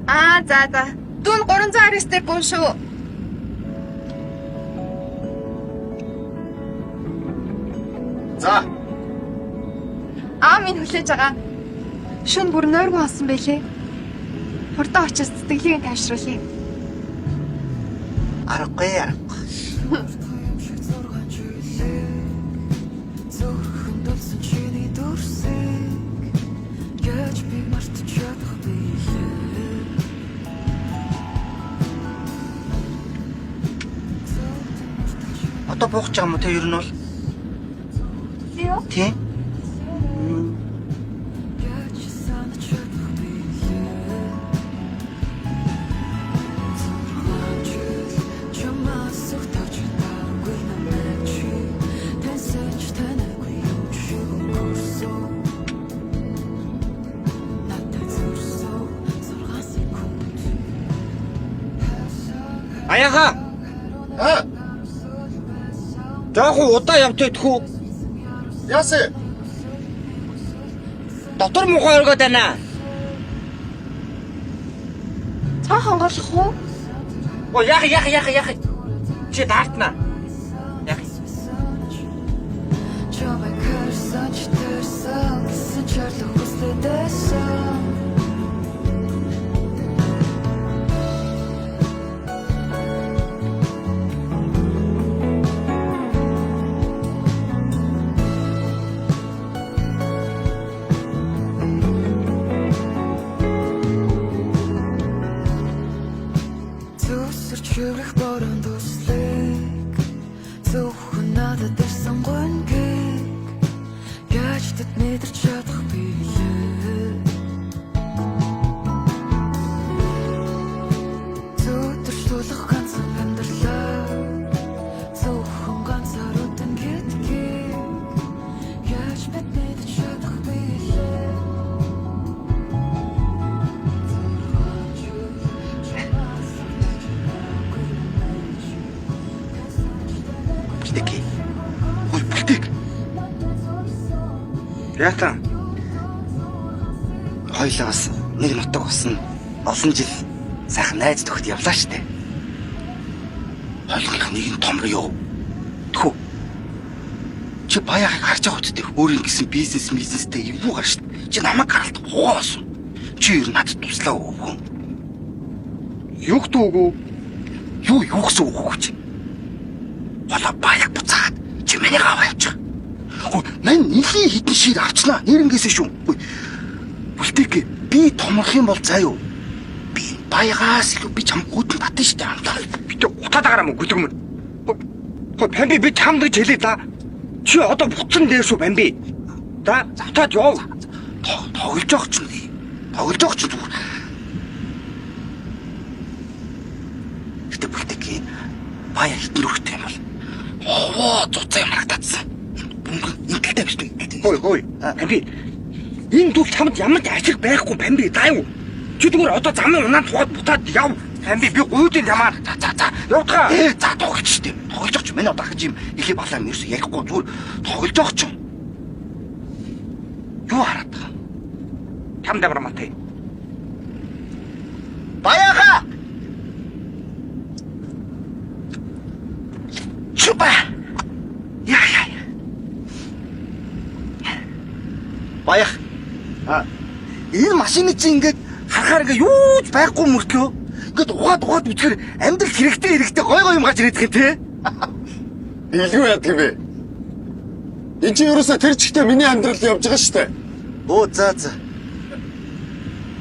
Аа за за. Дүүн 319 дээр бун шүү. За. Аа минь хүлээж байгаа. Шүн бүр нойргүй болсон байлээ. Хурдан очиж сэтгэлийг тайвшруулъя. Аргагүй аргагүй. Зөвхөн дулсан чиний дүрсийг яаж би мартаж чадах билээ. Одоо буух ч юм уу те ер нь бол. Юу? Тий. Яаж санаж чадах билээ. Зургаан жил чамаас өгтөж таагүй намайг чи таньсаж таниагүй юм шиг өнгөрсөн. Надад Аяха. Аа. Жоохон удаа явж идэх үү? Яасан? Дотор мухай өргөд байна. Цоо хонголох уу? Оо яах яах яах яах. Чи даартна. Яах. Чамайг харсан ч тэрсэн гэсэн чарлах хүсдэдсэн. Зүсэрч хөврөх борон төслөг зөвхөн надад ирсэн гүнгийг яаж тэд мэдэрч чадах билээ. Зүтэрч тулах ганцхан амьдралаа зөвхөн ганцаар үдэн гэдгийг яаж бид мэдэрч чадах билээ. Бүлтэг. Ой, бүлтэг. Яатан. Хоёлаа бас нэг нутаг усан олон жил сайхан найз төхөд явлаа штэ. Хоёулынх нэг нь томор юу? Тхүү. Чи баяахыг харж байгаа үсттэй өөр ингэсэн бизнес бизнестэй эвгүй гар штэ. Чи намайг гаралт хугаасан. Чи ер нь надад туслаа өвгөн. Юу дүүгүү? Юу юу гэсэн үг вэ чи? Холоо баяаг буцаад чи миний аваа явчих. Хөө мань нэлийн хитэн шир авчнаа. Нэрнгээсээ шүү. Бүлтэг би томрох юм бол заа юу? Би баягаас илүү би чам гүдэн татна штэ амлаа. Би тэ утаа дагараа мө гүлэг мөн. Хөө Памби би чамд гэж хэлээ да. Чи одоо буцсан дээр шүү Памби. За утаад яв. Тоглож явах чинь. Тоглож явах чинь зүгээр. Гэтэ бүлтэг баяа хитэн өрхтэй юм бол овоо цуцаа юм харагдаадсан. Бөнгөн ингэлтэй биш үү? Хөөе хөөе. Памби. Энэ зүйл чамд ямар ч ашиг байхгүй Памби заа юу? Чи зүгээр одоо замын унаанд суугаад бутаад яв. Памби би гуйдын ямаар. За за за. Явдгаа. За тоглож штэ. Тоглож явах чи миний одоо ахиж юм илээ балаа юм ерөөсөө ярихгүй зүгээр тоглож явах чи. Юу хараад байгаа? Чамд ямар матай. Баяаха. Чупа. Я я. Баяах. Аа. Энэ машины чи ингээд харахаар ингээд юу ч байхгүй мөртлөө ингээд угаад угаад үзэхэр амьдрал хэрэгтэй хэрэгтэй гой гой юм гарч ирээд их юм те. Илгүй яадаг юм бэ? Энд чи ерөөсөө тэр чигтээ миний амьдрал явж байгаа шүү дээ. Оо за за.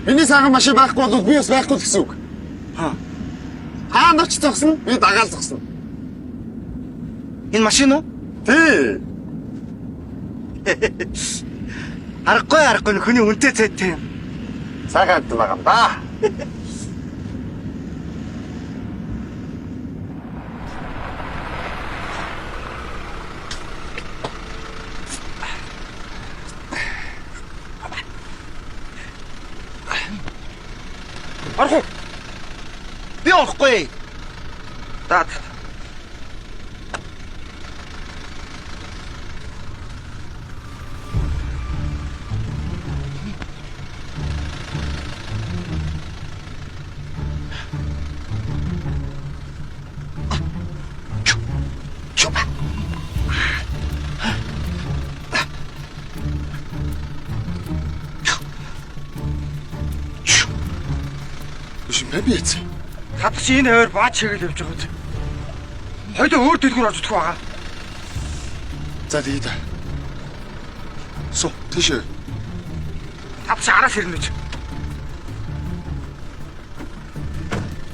Миний сайхан машин байхгүй бол би бас байхгүй л гэсэн үг. Ха. Хаана очиж зогсно? Би дагаал зогсно. Энэ машин уу? Тий. Аргагүй аргагүй хүний үнэтэй цайтай юм. Сайхан амьд байгаа юм да. Орох уу? Би орохгүй. За. Чупа. Биш би яц. Хад чи энэ хавар баач хийгээл явж байгаа биз. Хоёул өөр дэлгүүр орж идэх байгаа. За тэгээ да. Су тийш. Хад чи араас ирнэ гэж.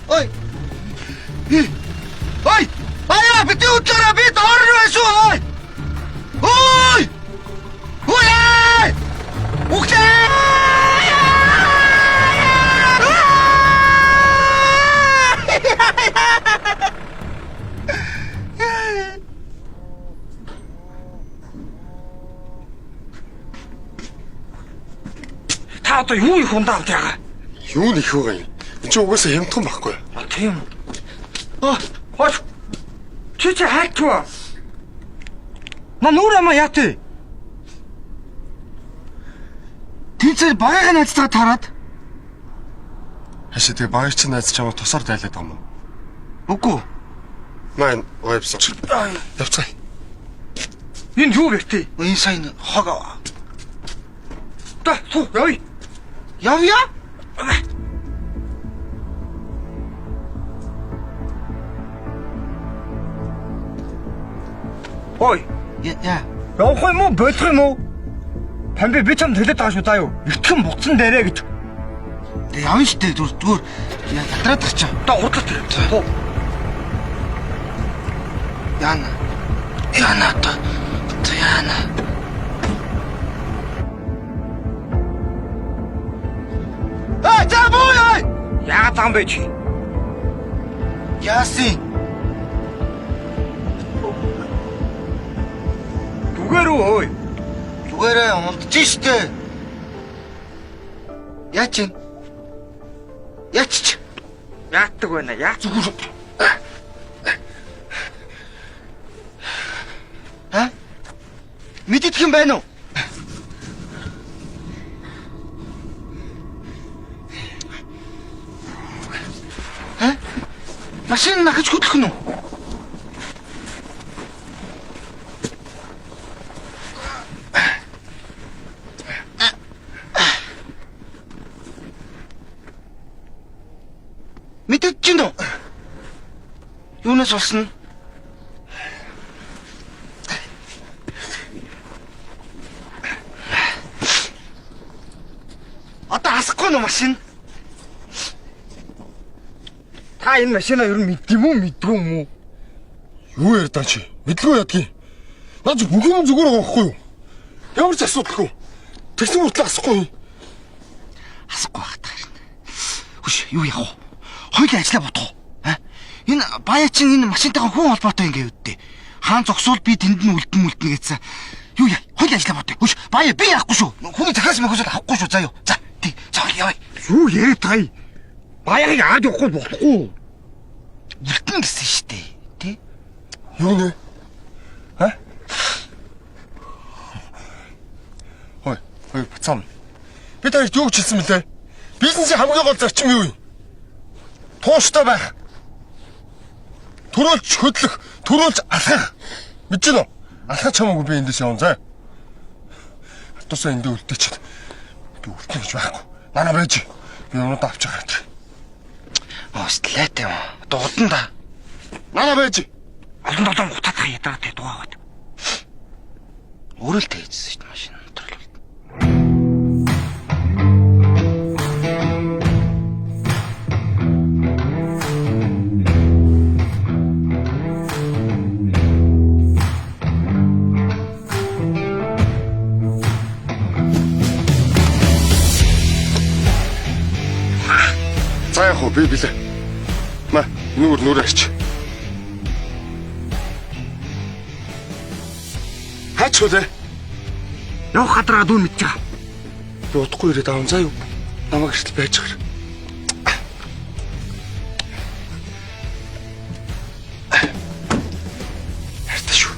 Ой. Ой! Баяа бити удлаараа би доор нь байсан ой. Ой! Ой! Үхлээ! Та одоо юу их ундаа авч байгаа? Юу нэх вэ юм? Энд чи угаасаа хямдхан байхгүй. А тийм. Хош. Чи чи хайчваа. На нүур амаа яа тий? Тэнцээ багийн найзтайгаа таарад. Хашаа тэгээ багийн чинь найз чамаа тусаар дайлаад байгаа юм уу? Үгүй. Маань гоёвсон. Явцгаая. Энэ юу гэртээ? Энэ сайн хог аваа. За, суу, явъя. Явъя. Ой, Яа. явах юм уу, болох юм уу? Памби би чамд хэлээд байгаа шүү заа юу. Эртхэн буцсан дээрээ гэж. Тэг явна штэ зүгээр зүгээр ядраад тах чам. Одоо худлаа тэр. Суу. Яана. Яана одоо. Одоо яана. Аа за буу яа. Яагаад байгаа юм бэ чи? Яасан? Зүгээр үү хөөе. Зүгээрээ унтж штэ. Яа чинь? Яач? Яатдаг байна. Яа Зүгээр. А? Мэддэх юм байна уу? А? Машин нахаж хөдлөх нь үү? Мэддэж чинь үү? Юунаас болсон? Одоо асахгүй нөө машин. Та энэ машина ер нь мэддэм үү, мэддгүй юм уу? Юу ярьдаа чи? Мэдлгүй ядгийн. Наа чи бүх юм зүгээр байгаа байхгүй юу? Ямар ч асуудалгүй. Тэгсэн мөртлөө асахгүй юм. Асахгүй байх та хэрнэ. Хүш юу яах вэ? Хоёул ажиллаа бодох уу? А? Энэ бая чин энэ машинтайгаа хүн холбоотой ингээ юудээ. Хаан зогсвол би тэнд нь үлдэн мүлдэн гэсэн. Юу яа? Хоёул ажиллаа бодъё. Хүш бая би яахгүй шүү. Хүний захиас мөхөсөл авахгүй шүү заа юу. За тий. За яваа. Юу яриад байгаа юм? Баягийг аваад явахгүй болохгүй. Үлдэн гэсэн шүү дээ. Тий? Юу нэ? А? Хой, хой бацаам. Би таныг юу гэж хэлсэн бэлээ? Бизнесийн хамгийн гол зарчим юу юм? Тууштай байх. Төрөөлж хөдлөх, төрөөлж алхах. Мэдэж гэнэ үү? Алхах чамаагүй би эндээс явна заа. Тусаа эндээ үлдээч. Би үлдэнэ гэж байхгүй. Нана байж. Би өнөөдөр авч байгаа юм. Оослаатай юм. Одоо удан да. Нана байж. Олон долоон гутаадах ядраа тэ дугаагаад. Өөрөө л тэгжсэн шүү дээ машин контроль. За яг уу би билээ. Ма, нүур нүрэ арч. Хаач хүлээ. Явах газраа дүүн мэдж байгаа. Би удахгүй ирээд аав заа юу? Намайг эртэл байж байгаа. Хайртай шүү.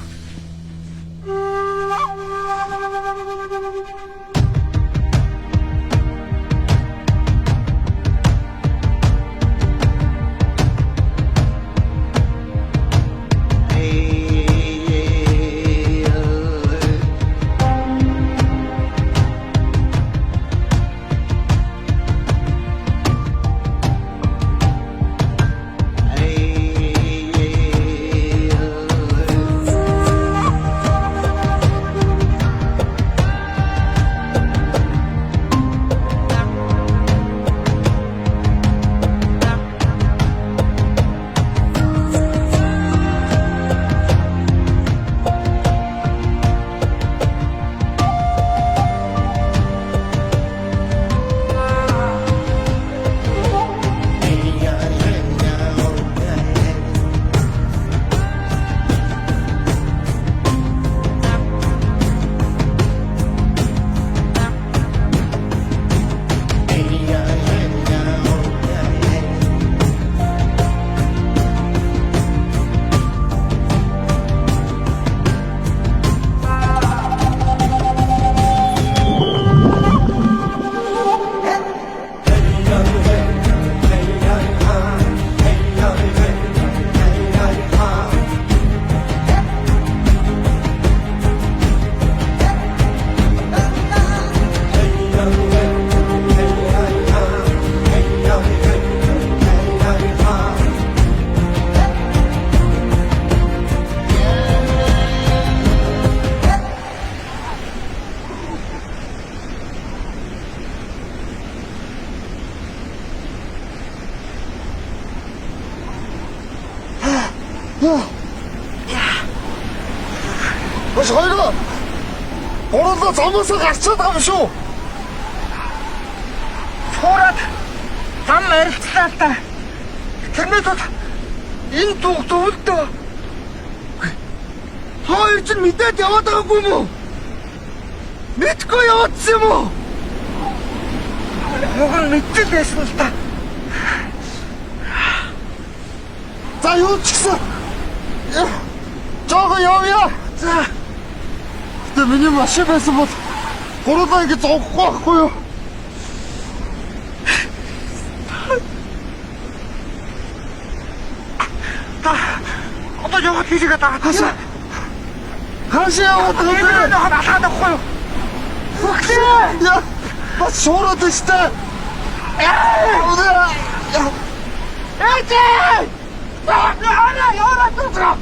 Баш хоёроо. Гурлаа замаас гарчаад байгаа юм шүү. Шуураад зам арилцлаа л та. Тэрнээс бол энэ зүг зөвлөдөө. Та хоёр чинь мэдээд яваад байгаагүй юм уу? Мэдгүй яваадсан юм уу? Уг нь мэддэг байсан л та. За юу ч гэсэн жоохон явъя. За. Гэтэ миний машин байсан бол гурлаа ингэ зовхгүй байхгүй юу? Та одоо яваад хийжээ даа. Хаашаа? Хаашаа яваад байгаа юм бэ? Энэ алхаад авахгүй юу? Үхлээ. Яа. Бас шуураад байна шүү дээ. Ээжээ! Яа, яваад туцгаа.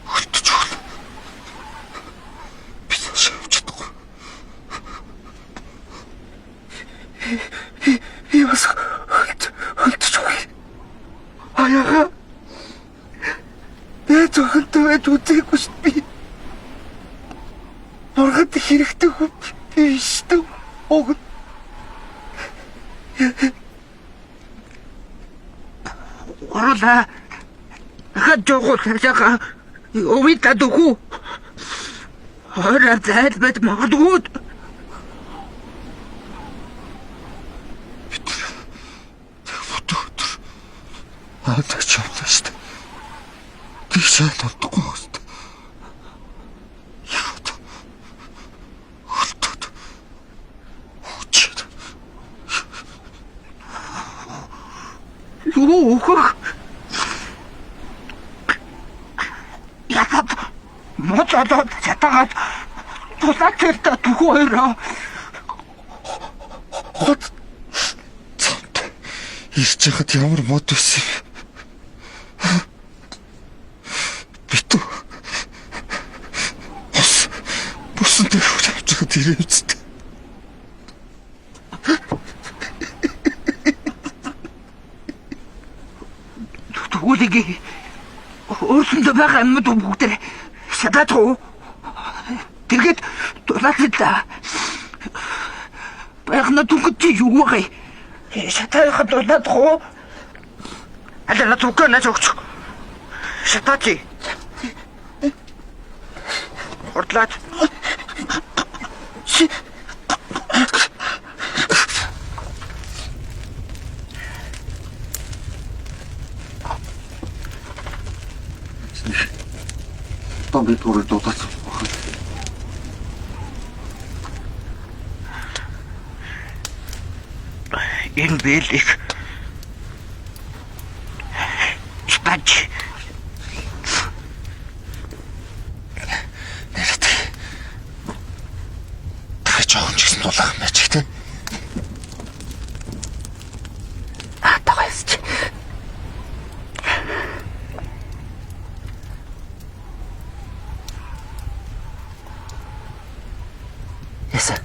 Хөлтөж өгнө. Би цаашаа явж чадахгүй. Би бас хөлтөж өгье. Аяга. Бэ зөвхөнтэй байж үзээгүй шүү дээ би. Бурхад хэрэгтэй хүн би биш үү? Уг. Гурлаа. Хад жогоо цаашаа өвид дадгүй. Хорой зайл байд магадгүй. Өдөр хаалгач явлаа шүү дээ. Тэг шаал олдохгүй байх шүү дээ. Яа. Хөлтөд. Хүчээд. Юу өөхөх? Ятад мод олоод чатаагаад тулаад тэртэ түхүү хоёроо. Хот цамд ирж байхад ямар мод байсан юм. Битүү. Ус. Бусан дээр хүч авч байхад ирээ үсттэй. Тэгвэл өөрсөндөө байгаа юмуд бүгдээр шатаад уу? Тэгээд дулаацлаа. Байхна түнхэд чи юу вэ? Шатаахад дулаах уу? Алла на түнхэ наач өгч. Шатаач. Хурдлаач. Одоо би түрүү дуудаад байна. Энэ бэлэг шатаач. Нэрт. Дахиж жоохон ч гэсэн дулаах юм байж тэ. Аа тагаас. Яса.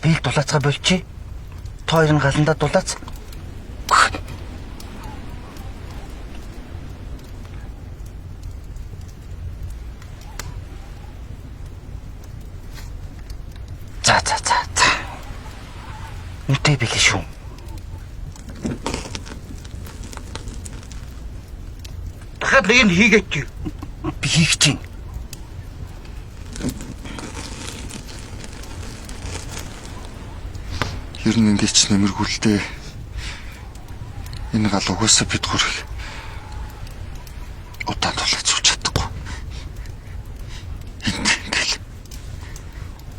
Би л дулаацгаа болчих. Та хоёр нь галандаа дулаац. За за за за. Нүтэй билээ шүү. Дахиад нэг нь хийгээч. Би хийх чинь. Ер нь ингэж ч нэмэргүй л дээ. Энэ гал угаасаа бид гурыг удаан тулаацуулж чадахгүй. Энд ингээл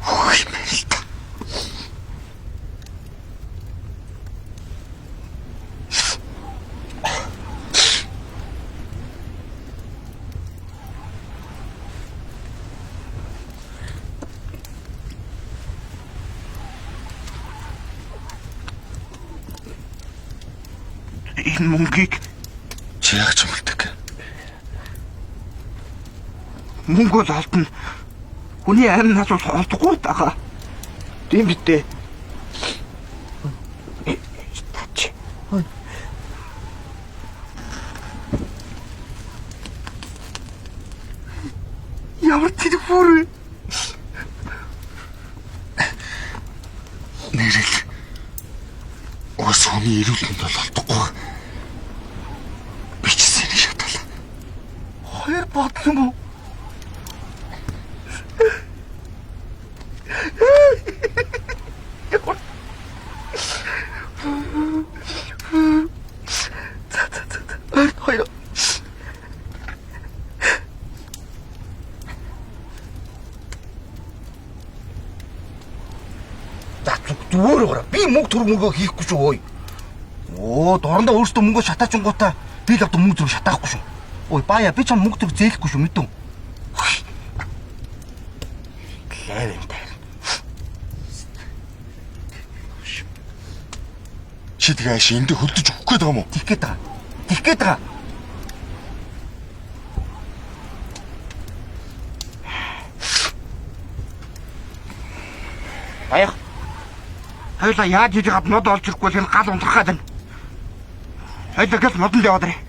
хөөх юм байна л да. Энэ мөнгийг Чи яг ч юм үлдэг. Мөнгө бол олдно. Хүний амь нас бол олдохгүй байгаа. Тийм битээ. Тач. Ямар тэр бүр вэ? Нэрэл. Уус хүний эрүүл мэнд бол олдохгүй. Би ч сэний шатал. Хоёр бодлоо юм уу? За за за. Хоёр. За зүгээр гараа. Би мөнгө төр мөнгөө хийхгүй шүү ой. Оо, дорндоо өөртөө мөнгөө шатаачингуудаа би л одоо мөнгө зүрх шатаахгүй шүү. Ой, бая би чам мөнгө төр зээлэхгүй шүү мэдв. Лайв юм тайр. Чи тэгээ ааш энд хөлдөж өгөх гээд байгаа юм уу? Тийх гээд байгаа. Тийх гээд байгаа. Баях. Хоёлаа яаж хийж гад мод олж ирэхгүй бол энэ гал унтрах гээд байна. Хоёлаа гэл модонд яваад ирээ.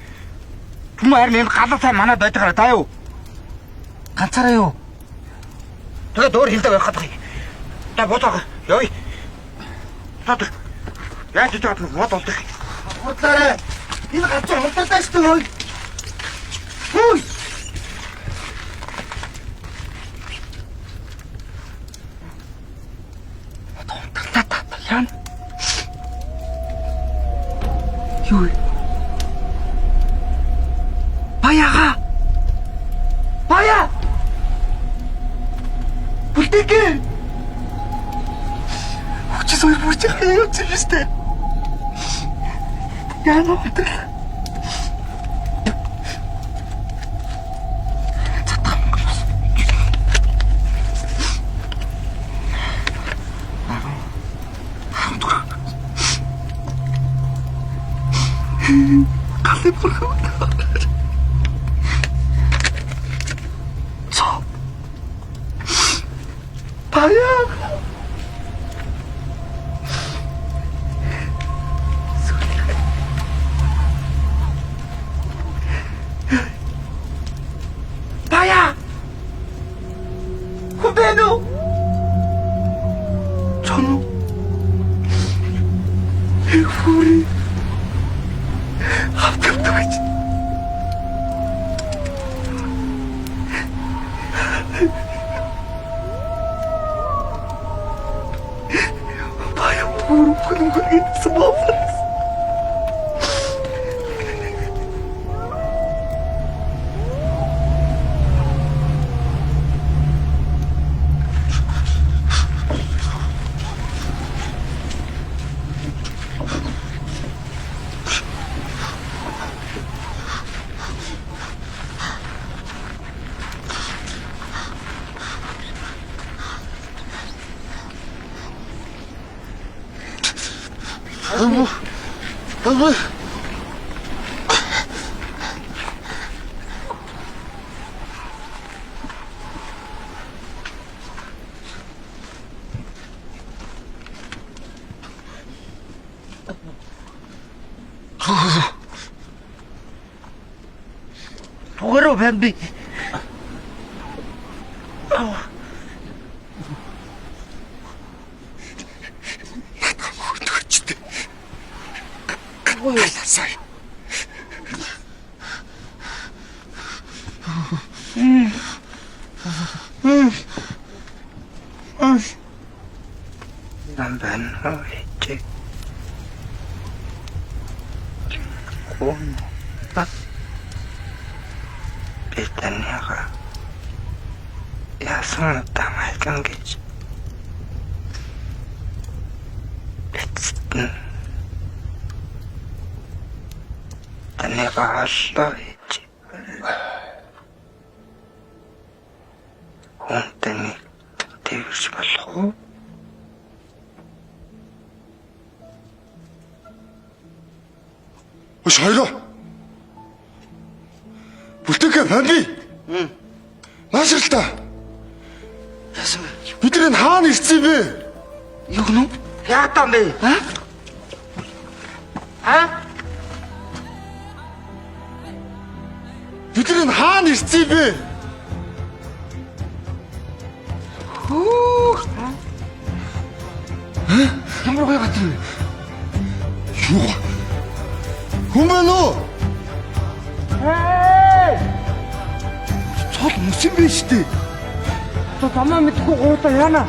Түмэн харин энэ галаа сайн манад байж байгаа даа юу? Ганцаараа юу? Тэгээд өөр хинтээ байх гэдэг. Та бодлого. Ёй. Та яаж хийж гад мод олж ирэх. Хурдлаарай. Энэ ганцаар хурдлаа шүү дээ. Хүй. Унтарлаа та яана. Юу вэ? Баяга. Бая. Бүлтэгэ. Хүчис хоёр бүрч байгаа юм чи шүү дээ. Яана унтарлаа. Задах мөнгө бас. Галын бурхан. Цоо. Баяа. Баяа. Хүн бэ нү? Чон уу? Хүрээ. Хавтавтай гэж. Баяа бүр хүн гэсэн боолсон. Түгэрөө байна би. Хөлдөгчтэй. Галасаа. Нам байна уу чи? Кон. Би таныга яасан тамайлан гэж эцэст нь таныга оллоо гэж хүнтэй нэг тэрч болох уу? Наашралта. Яасан бэ? Бид нар энэ хаана ирсэн бэ? Юу гэнэ? Яатаа бэ? А? Бид нар энэ хаана ирсэн бэ? Ямар гоё газар вэ? Юу? Хүн байна уу? Цол мөсөн байж тээ. Одоо замаа мэдхгүй гурлаа яана.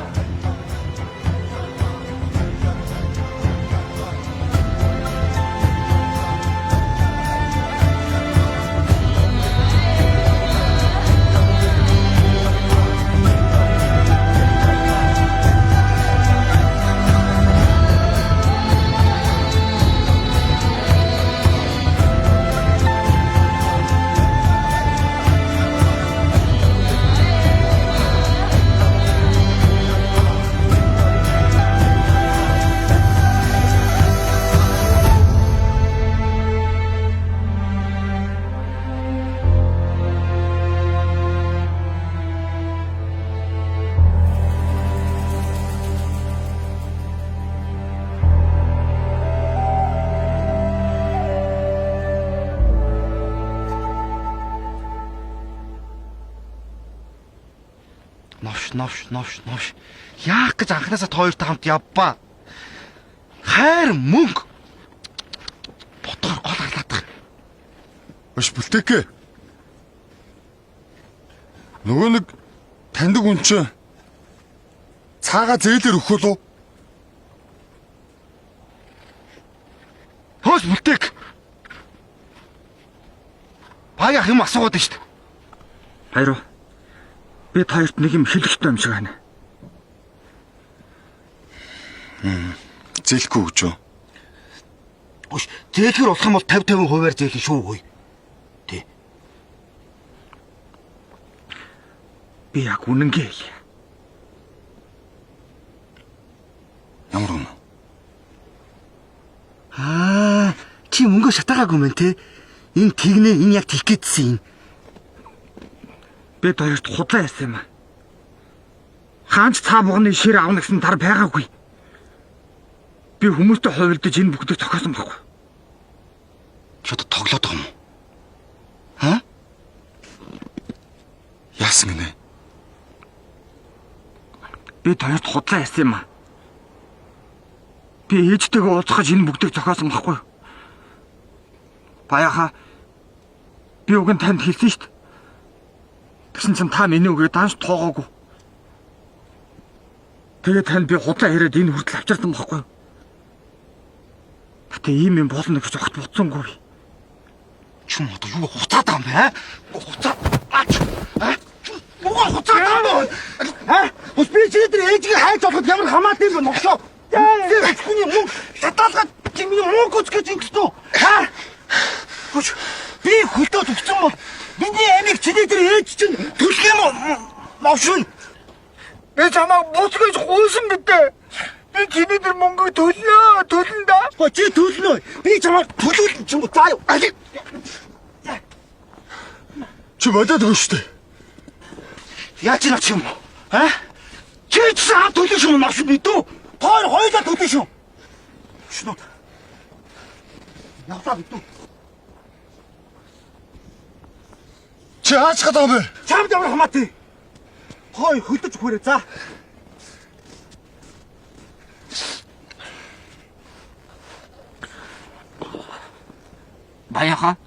Новш, новш, новш, новш. Яах гэж анханасаа та хоёртой хамт явбаа. Хайр мөнгө. Бодгоор гол харлаадах. Өш бүлтэкэ. Нөгөө нэг таньдаг хүн чинь цаага зээлэр өгөх үү? Хөөс бүлтэк. Баяах юм асуугаад байна шүү дээ. Баяруу. Би та хоёрт нэг юм хэлэх ёстой юм шиг байна. Зээлэхгүй гэж юу? Өш, зээлгэр болох юм бол 50 50%-аар зээлэн шүү хөөе. Тэ. Би яг үнэнгээ хэлье. Ямар үнэ? Аа, чи мөнгө шатаагаагүй мэн тэ? Энэ тэгнэ, энэ яг тэгэх гээдсэн юм. Би та хоёрт худлаа ярьсан юм аа. Хаанч цаа буганы шир авна гэсэн тар байгаагүй. Би хүмүүстэй хувилдаж энэ бүгдийг зохиосон байхгүй. Чи одоо тоглоод байгаа юм уу? Аа? Яасан гинэ? Би та хоёрт худлаа ярьсан юм аа. Би ээжтэйгээ уулзах гэж энэ бүгдийг зохиосон байхгүй. Баяхаа би уг нь танд хэлсэн шүү дээ. Тэгсэн чинь та миний үгийг данш тоогоогүй. Тэгээд танд би худлаа яриад энэ хүртэл авчирсан байхгүй. Гэтэ ийм юм болно гэж огт бодсонгүй. Чи юм одоо юу хуцаад байгаа юм бэ? Аа? Хуцаад. Аа? Юугаа хуцаад байгаа юм бэ? Аа? Бас би чи дээр ээжийг хайж олоход ямар хамаатай юм бэ новшоо? Тэр хүний мөнгө шатаалгаад чи миний мөнгө үзэх гэж ингэсэн үү? Аа? Хөш би хөлдөө өгсөн бол миний амийг чиний дээр ээж чинь төлөх юм уу? Новшин. Би чамайг бус гэж гуйсан мэдээ. Би чиний дээр мөнгө төлнө, төлнө да. Гоо чи төлнө. Би чамайг төлөөлнө ч юм уу заа юу? Али. Чи бодоод өгнө шүү дээ. Яаж наач юм уу? Аа? Чи ч саа төлөх юм новшин мэдүү? Тоор хоёулаа төлөх шүү. Шнууд. Явлаа мэдүү. Чи хаач гадаа юм бэ? Чамд ямар хамаатай? Хой хөлдөж өгөөрэй за. Баяхаа.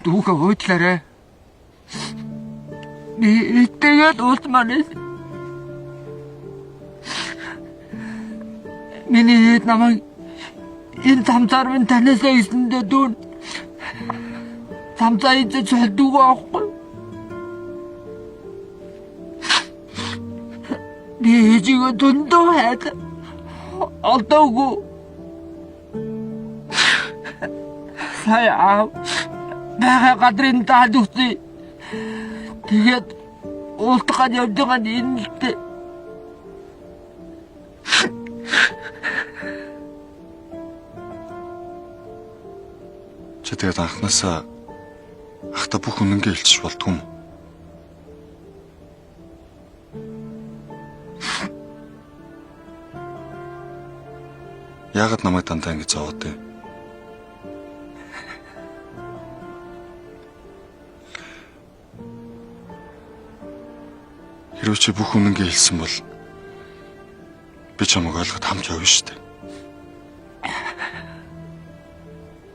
Дүүгээ уудлаарай. Би итгээд уулзмаар байсан. Миний хэд намайг энэ тамцаар минь танисаа гэсэндээ дүүн тамцаа идэж холдуугүй аахгүй. Би ээжигээ дүндөө хайд. Олдоогүй. Сая аав байгаа газрын таад өгсөн. Тэгээд уултах гэж явж байгаа нь энэ л дээ. Чи тэгээд анханасаа ахта бүх үнэнгээ хэлчих болдгүй юм. Яагаад намайг дандаа ингэж зовоод вэ? Хэрвээ чи бүх үнэнгээ хэлсэн бол би чамайг ойлгоход хамт явна шүү дээ.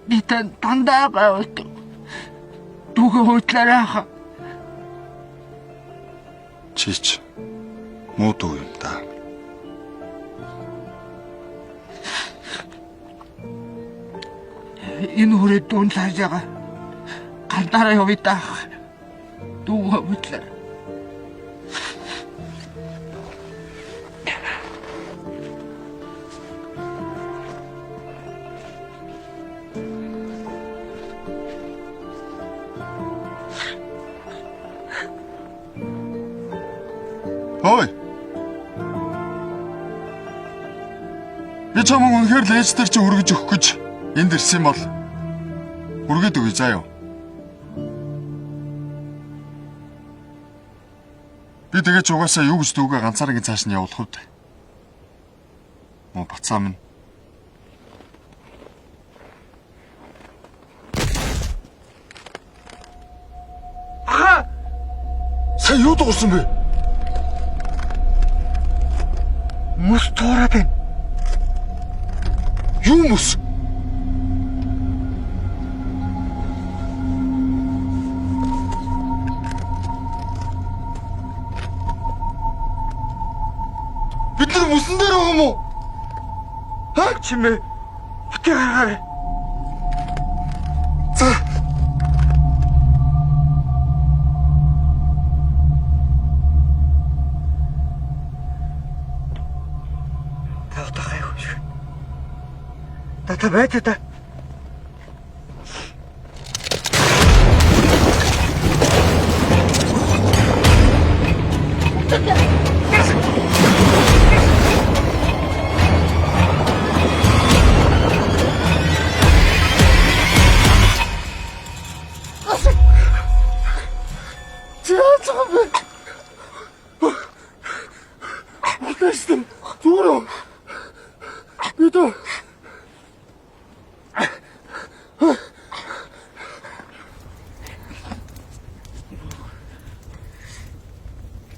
Би тань дандаа гайвалдаг. Дүүгээ хуучлаарай хаа. Чи ч муу дүү юм да. Энэ хүрээ дүүн цаашаага гандараа явъя даа. Дүүгээ хуучлаарай. Хой. Би чамайг үнэхээр л ээж дээр чи хүргэж өгөх гэж энд ирсэн бол хүргээд өгье заа юу. Би тэгээ ч угаасаа юу гэж дүүгээ ганцаараа цааш нь явуулах үү. Муу бацаа минь. Аха! Сая юу дуурсан бэ? Мөс туураад байна. Юу мөс? Бид нар мөсөн дээр байгаа юм уу? Ха чимээ. Битгий гаргаарай. За. Та одоо гайгүй шиг. Та байж та. Чи яаж байгаа юм бэ? Үлдээсэн. Зүгээр үү? Би дөө.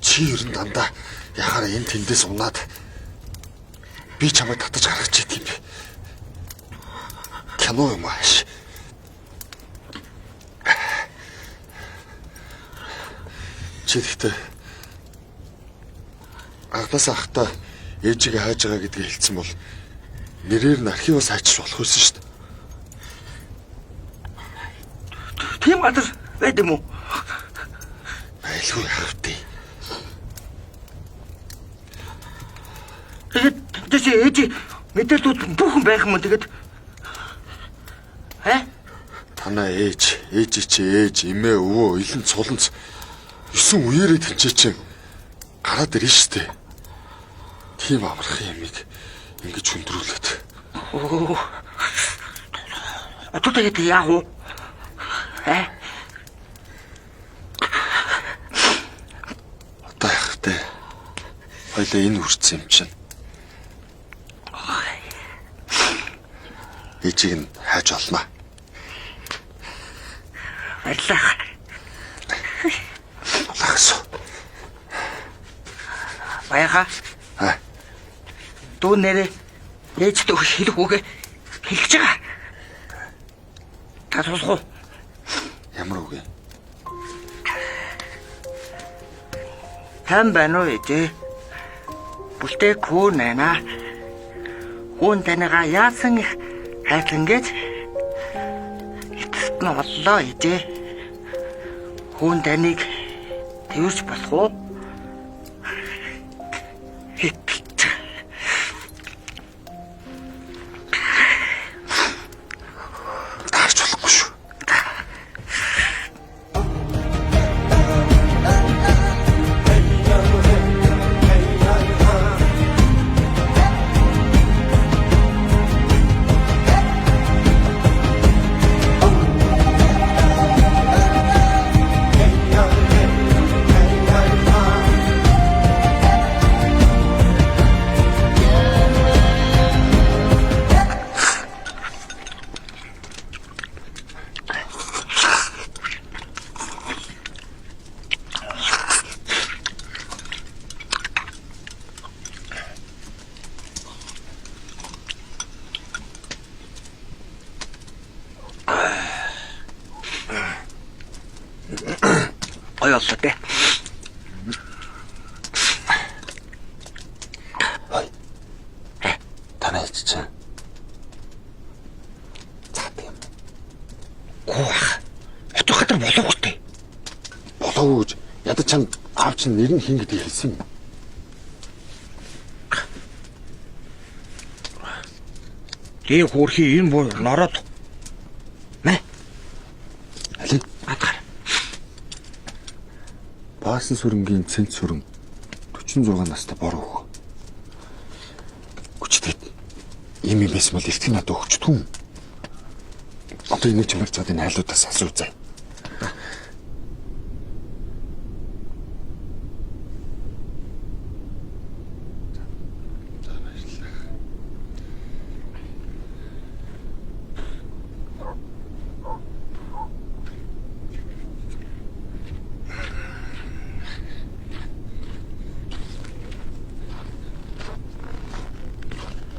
Чи ер нь дандаа яхаараа энэ тэндээс унаад би чамайг татаж гаргаж ит юм бэ? Кино юм ааш. Чи гэхдээ анхнаасаа ахта ээжигээ хайж байгаа гэдгийг хэлсэн бол нэрээр нь архиваас хайчиж болох байсан шүү дээ. Тийм газар байд юм уу? Байлгүй яах вэ? Тэгээд тэс ээж мэдээлүүд бүхэн байх юм уу тэгээд? Э? Танаа ээж, ээж чи ээж, эмээ, өвөө, илэн цуланц 9 үеэрээ тэнцээ чинь гараад ирнэ шүү дээ. Тийм амархан юмыг ингэж хүндрүүлээд. Өө. Одоо тэгээд яах вэ? Э? Одоо яах вэ? Хоёлаа энэ хүрсэн юм чинь. Ээжийг нь хайж олно. Баярлалаа. Лагс. Баяха. Аа. Дүү нэрээ ээжтэй хэлэх үгээ хэлж байгаа. Та сонсох уу? Ямар үг юм? Тань байна уу ээжээ? Бүлтээх хүү найна. Хүүн таныгаа яасан их хайрлан гэж эцэст нь оллоо ээжээ. Хүүн таныг тэрвэрч болох уу? Хэтэлч. Таарч болохгүй шүү. Гоё боллоо те. Танай ээж чинь. Цаад юм. Гүү ах. Очих газар болоогүй те. Болоогүй гэж ядаж чамд аав чинь нэр нь хин гэдгийг хэлсэн юм. Дээ хөөрхий энэ буу нороод. Мэ. Али. Адгаар. Баасан сүрэнгийн цэнт сүрэн 46 настай бор өөх. Гүчтэд ийм юм байсан бол эртний надад өгчдгүй юм. Одоо энийг чимэр цаад энэ айлуудаас асуу заа.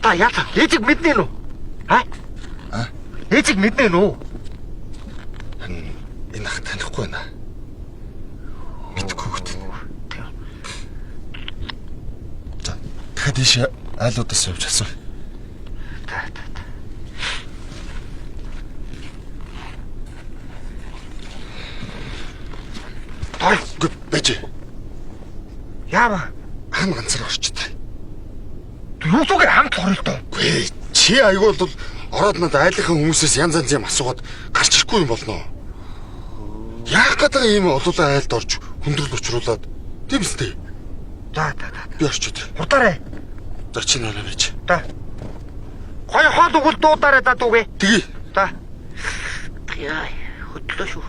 Та яа ээжийг мэднэ нү? А? Ээжийг мэднэ нү? Энэ ах танихгүй байна. Мэдгүй хөт. За дахиад ийш айлуудаас явж асуу. За за. Той байж. Яава? Хам ганцаар орчтой. Юу зүгээр хамт оролдоо. Үгүй чи аягүй бол ороод надад айлынхаа хүмүүсээс янз янз юм асуугаад гарч ирэхгүй юм болно. Яах гэдэг ийм олуулаа айлд орж хүндрэл учруулад тийм үстэй. За за за. Би орчод. Хурдаарай. За чи наа байж. За. Гоё хоол өгөл дуудаарай за дүүгээ. Тэгье. За. Яа, хөдлөө шүү.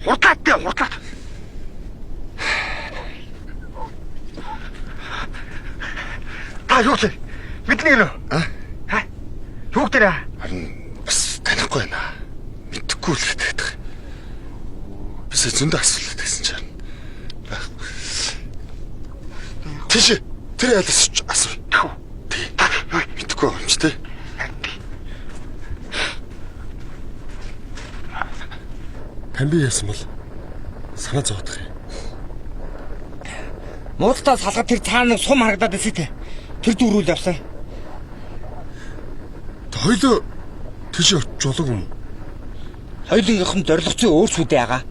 Хурдлаад дээ, хурдлаад. Та юу вэ? Мэднэ гэнэ үү? А? Ха? Юу гэдэг вэ? Харин бас танихгүй байна. Мэдхгүй л гэдэг. Бис зөндөө асуулт гэсэн чинь. Тийш тэр айлаас асуу. Тий. Мэдхгүй юм чи тий. Тань би яасан бол санаа зовдох юм. Муудалтаа салгад тэр цаана нэг сум харагдаад байсан те. Тэр дүүрүүл явсан. Хоёлоо тийш очиж болов юм уу? Хоёулынгийнх нь зорилгоцын өөр сүдээ байгаа.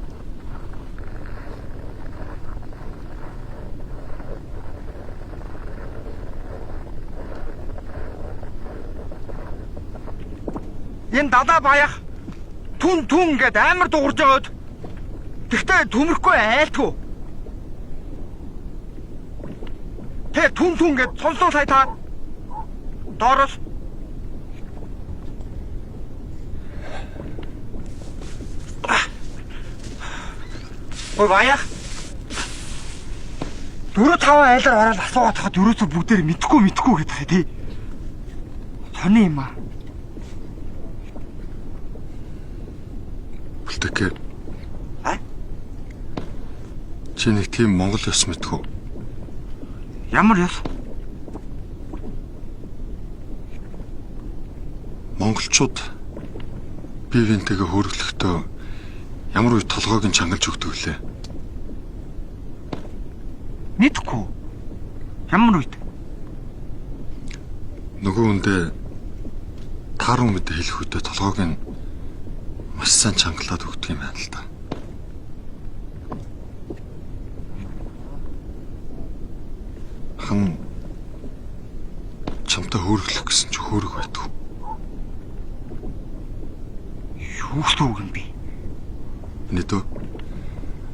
Энэ далаа баях түн түн гэд амар дуурж байгаад. Тэгтээ түмэрхгүй айлтгүй. Тэ түн түн гэд цонслон сая та. Доороос Ой баях. 4 5 айлаар ороод асуугаад тахад ерөөсө бүгдээр мэдхгүй мэдхгүй гэдэг тий. Сони юм аа. Бүлтэкэ. А? Чи нэг тийм Монгол ёс мэдхүү. Ямар ёс? Монголчууд бие биентэйгээ хөөрөглөхдөө ямар үе толгойг нь чангалж өгдөг лээ? Мэдхгүй. Ямар үед? Нөгөө хүндээ тааруу мэдээ хэлэх үедээ толгойг нь маш сайн чангалаад өгдөг юм байна л да. Хан чамтай хөөрөглөх гэсэн чи хөөрөх байдгүй. Юу ч үг юм бэ? Мэдөө.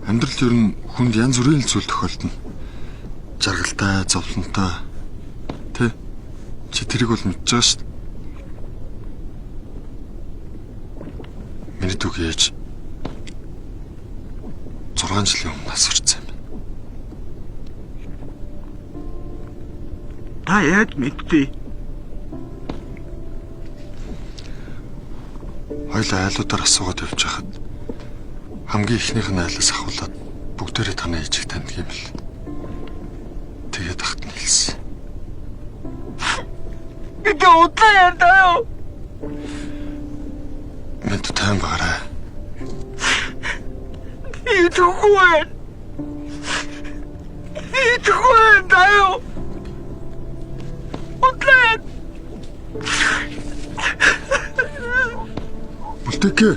Амьдрал ер нь хүнд янз бүрийн зүйл тохиолдно. Жаргалтай, зовлонтой. Тэ? Чи тэрийг бол мэдж байгаа шүү дээ. Миний түүх ээж 6 жилийн өмнө нас орсон юм. Та яаж мэдтий? Хоёлаа айлуудаар асуугаад явж хахад хамгийн эхнийх нь айлаас ахуулаад бүгдээрээ танай ээжийг таньдаг юм л. Тэгээд ахт нь хэлсэн. Мэдээ удлаа яа даа юу? Мэд тайван багаарай. Идэхгүй байна. Идэхгүй байна даа. Удлаа. Бүлтэкэ.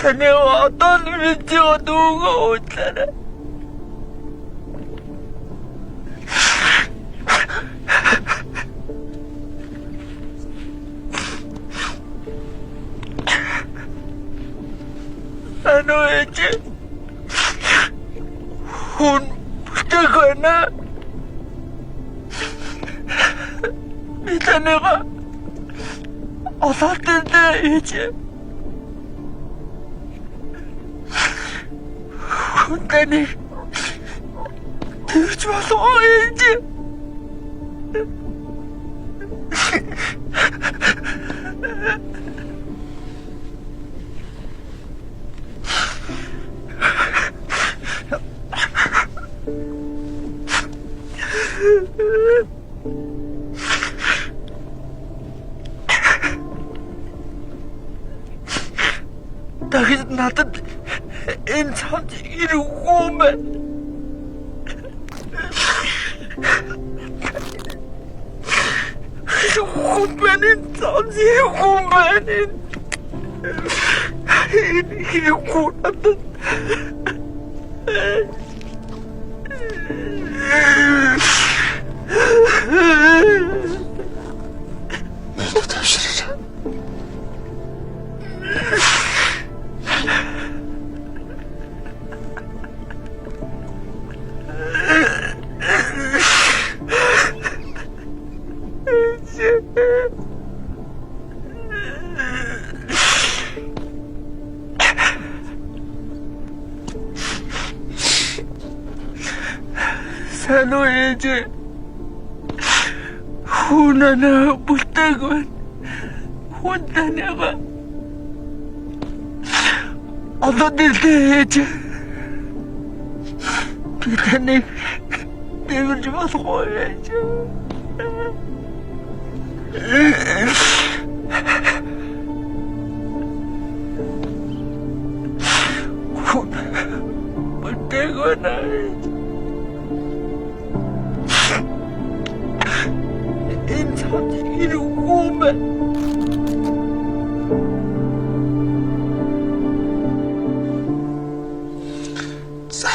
Таны одоо л видео дүүгөө уудлаарай. Ануу ээж. Хүн бүтээх байна. Би таныга олоод ирлээ ээж. Хүн таны тэрч болов уу ээж? Дахиж надад энэ цамц ирэхгүй юм байна. Ирэхгүй юм байна, энэ цамц ирэхгүй юм байна. Энэ ирэхгүй надад. Мэдээ тавшираа. Сайн уу ээж? Хүн анаа бүлтээг байна. Хүн таныга. Одоо ирлээ ээж. Би таныг дэвэрж болох уу ээж? Хүн бүлтээг байна ээж. Энэ цамц ирэхгүй юм байна. За,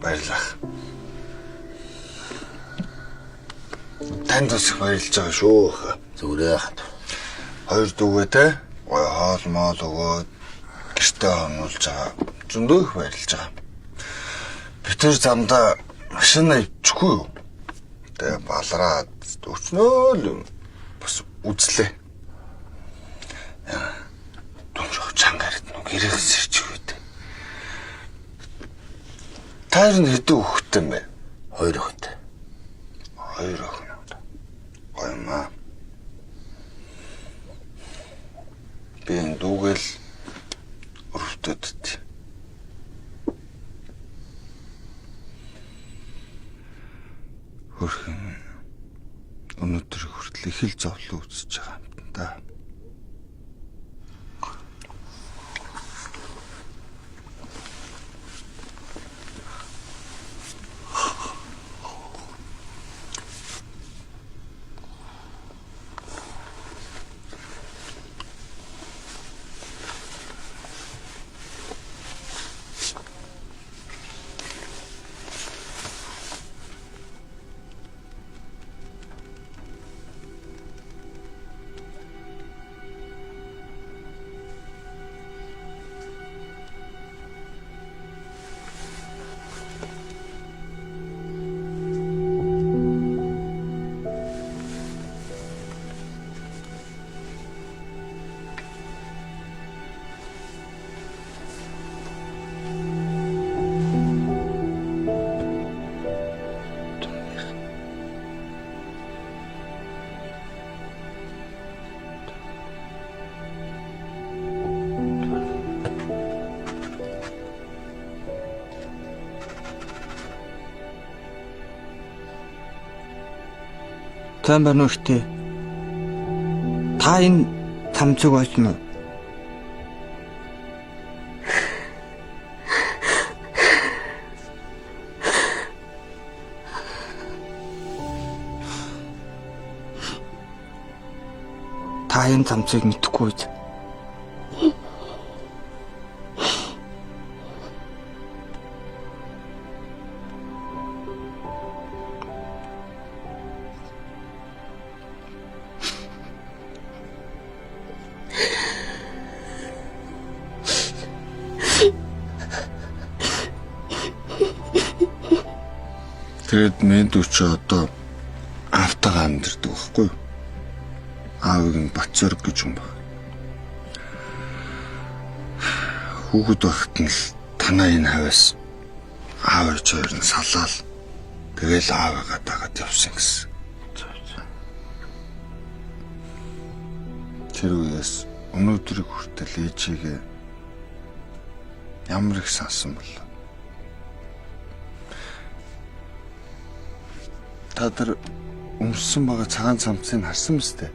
баярлалаа. Танд бас их баярлж байгаа шүү. Зүгээрээ хат. Хоёр дүүгээ те гоё хоол моол өгөөд гэртээ хонуулж байгаа. Зөндөө их баярлж байгаа. Бид тэр замдаа машина ивчихгүй юу? Тэгээ балраад өчнөө л бас үзлээ. Дүнжих чангард нүг гэрээс ирчих үү. Таар нь хэдэн хүүхэдтэй юм бэ? Хоёр охинтой. Хоёр охин. Гоё юм аа. Би энэ дүүгээл өрөвдөд. Хөрхөн өнөөдөр хүртэл их л зовлон үзэж байгаа юм да. Сайн байна уу ихтэй? Та энэ цамцыг ойсон уу? Та энэ цамцыг мэдэхгүй биз? Тэгээд мэд үчи одоо аавтайгаа амьдардаг байхгүй юу? Аавыг нь Батцорг гэж юм баг. Хүүхэд байхад нь л танаа энэ хавьяас аав ээж хоёр нь салаал тэгэл аавыгаа дагаад явсан гэсэн. Тэр үеэс өнөөдрийг хүртэл ээжигээ ямар их сансан болоо. Та нар өмссөн байгаа цагаан цамцыг харсан биз дээ?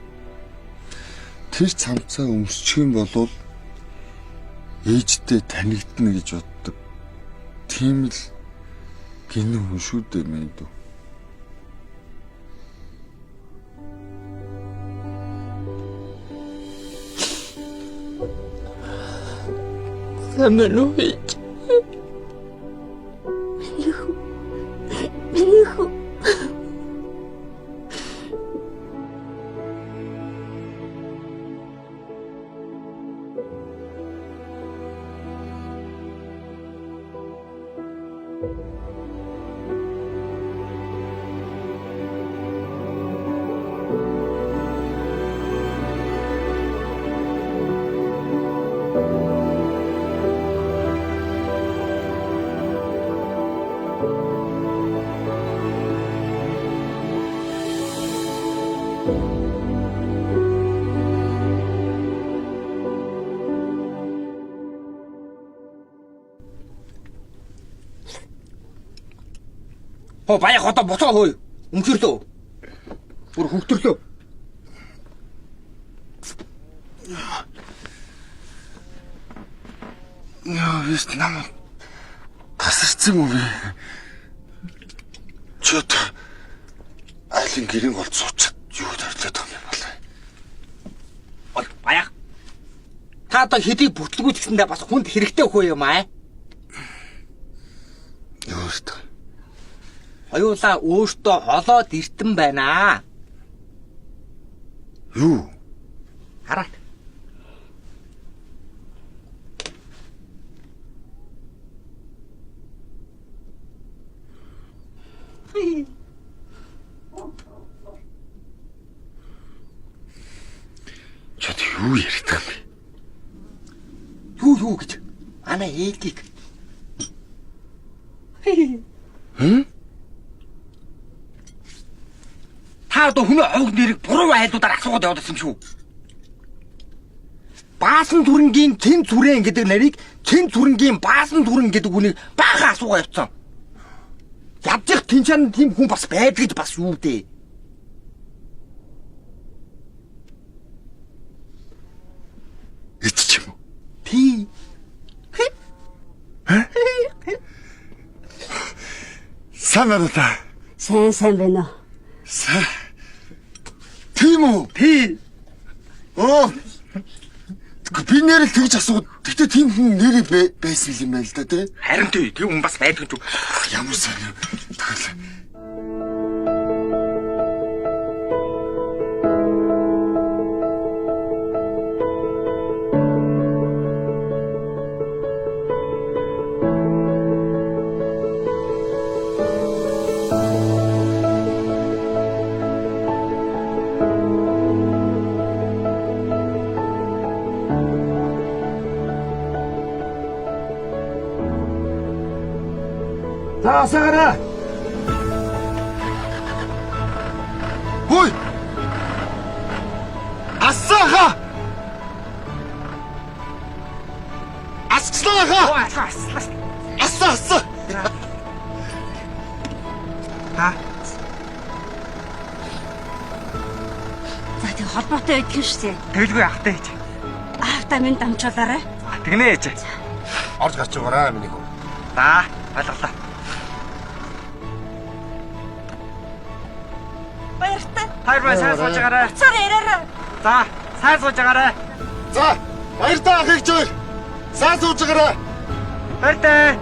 Тэр цамцаа өмсчих юм бол ээжтэй танигдана гэж боддог. Тийм л гинэн хүн шүү дээ минь дүү. Сайн байна уу ээж? Миний хүү. Миний хүү. Хоо баях одоо буцаа хөөе. Өмчөрлөө. Бүр хөвтөрлөө. Яа, бис нам тасарсан юм бэ? Чи одоо айлын гэрийн голд суучихад юу тавьлаад байгаа юм бэ? Бол баях. Та одоо хэдий бүтлгүй ч гэсэндээ бас хүнд хэрэгтэй хөө юм аа. Өөртөө. Хоёулаа өөртөө олоод иртэн байна. Юу? Хараа. Чи одоо юу яриад байгаа юм бэ? Юу гэж? Манай ээдийг. Хм? Та одоо хүний овг нэрийг буруу айлуудаар асуугаад яваад байсан юм шүү. Баасан түрэнгийн Тэн Зүрэн гэдэг нарыг Тэн Зүрэнгийн Баасан түрэн гэдэг хүнийг баахан асуугаа явцсан. Ядчих тэнцэн тийм хүн бас байдаг гэж бас юу дээ. Эд ч юм уу? Тий. Сайн байна уу та? Сайн байна уу? Сайн. Тийм үү? Тий. Оо. Би нэрэл тэгж асууд. Гэхдээ тийм хүн нэрээ байсан юм байна л да тий. Харин тий, тийм хүн бас байдаг юм. Ямар сайн юм. Тэгэл. За асаагаарай. Хөөе. Асааха. Асчлааха. Асаа. Асаа асаа. Та. За тэг холбоотой байдаг юм шүү дээ. Тэгэлгүй ахтай ээж. Аавтаа минь дамжуулаарай. Тэгнэ ээж. Орж гарч байгаарай миний хүү. За ойлголоо. Баяртай. Та хоёр сайн сууж байгаарай. Уцаар яриарай. За сайн сууж байгаарай. За баяртай ах эгч хоёр. Сайн сууж байгаарай. Баяртай.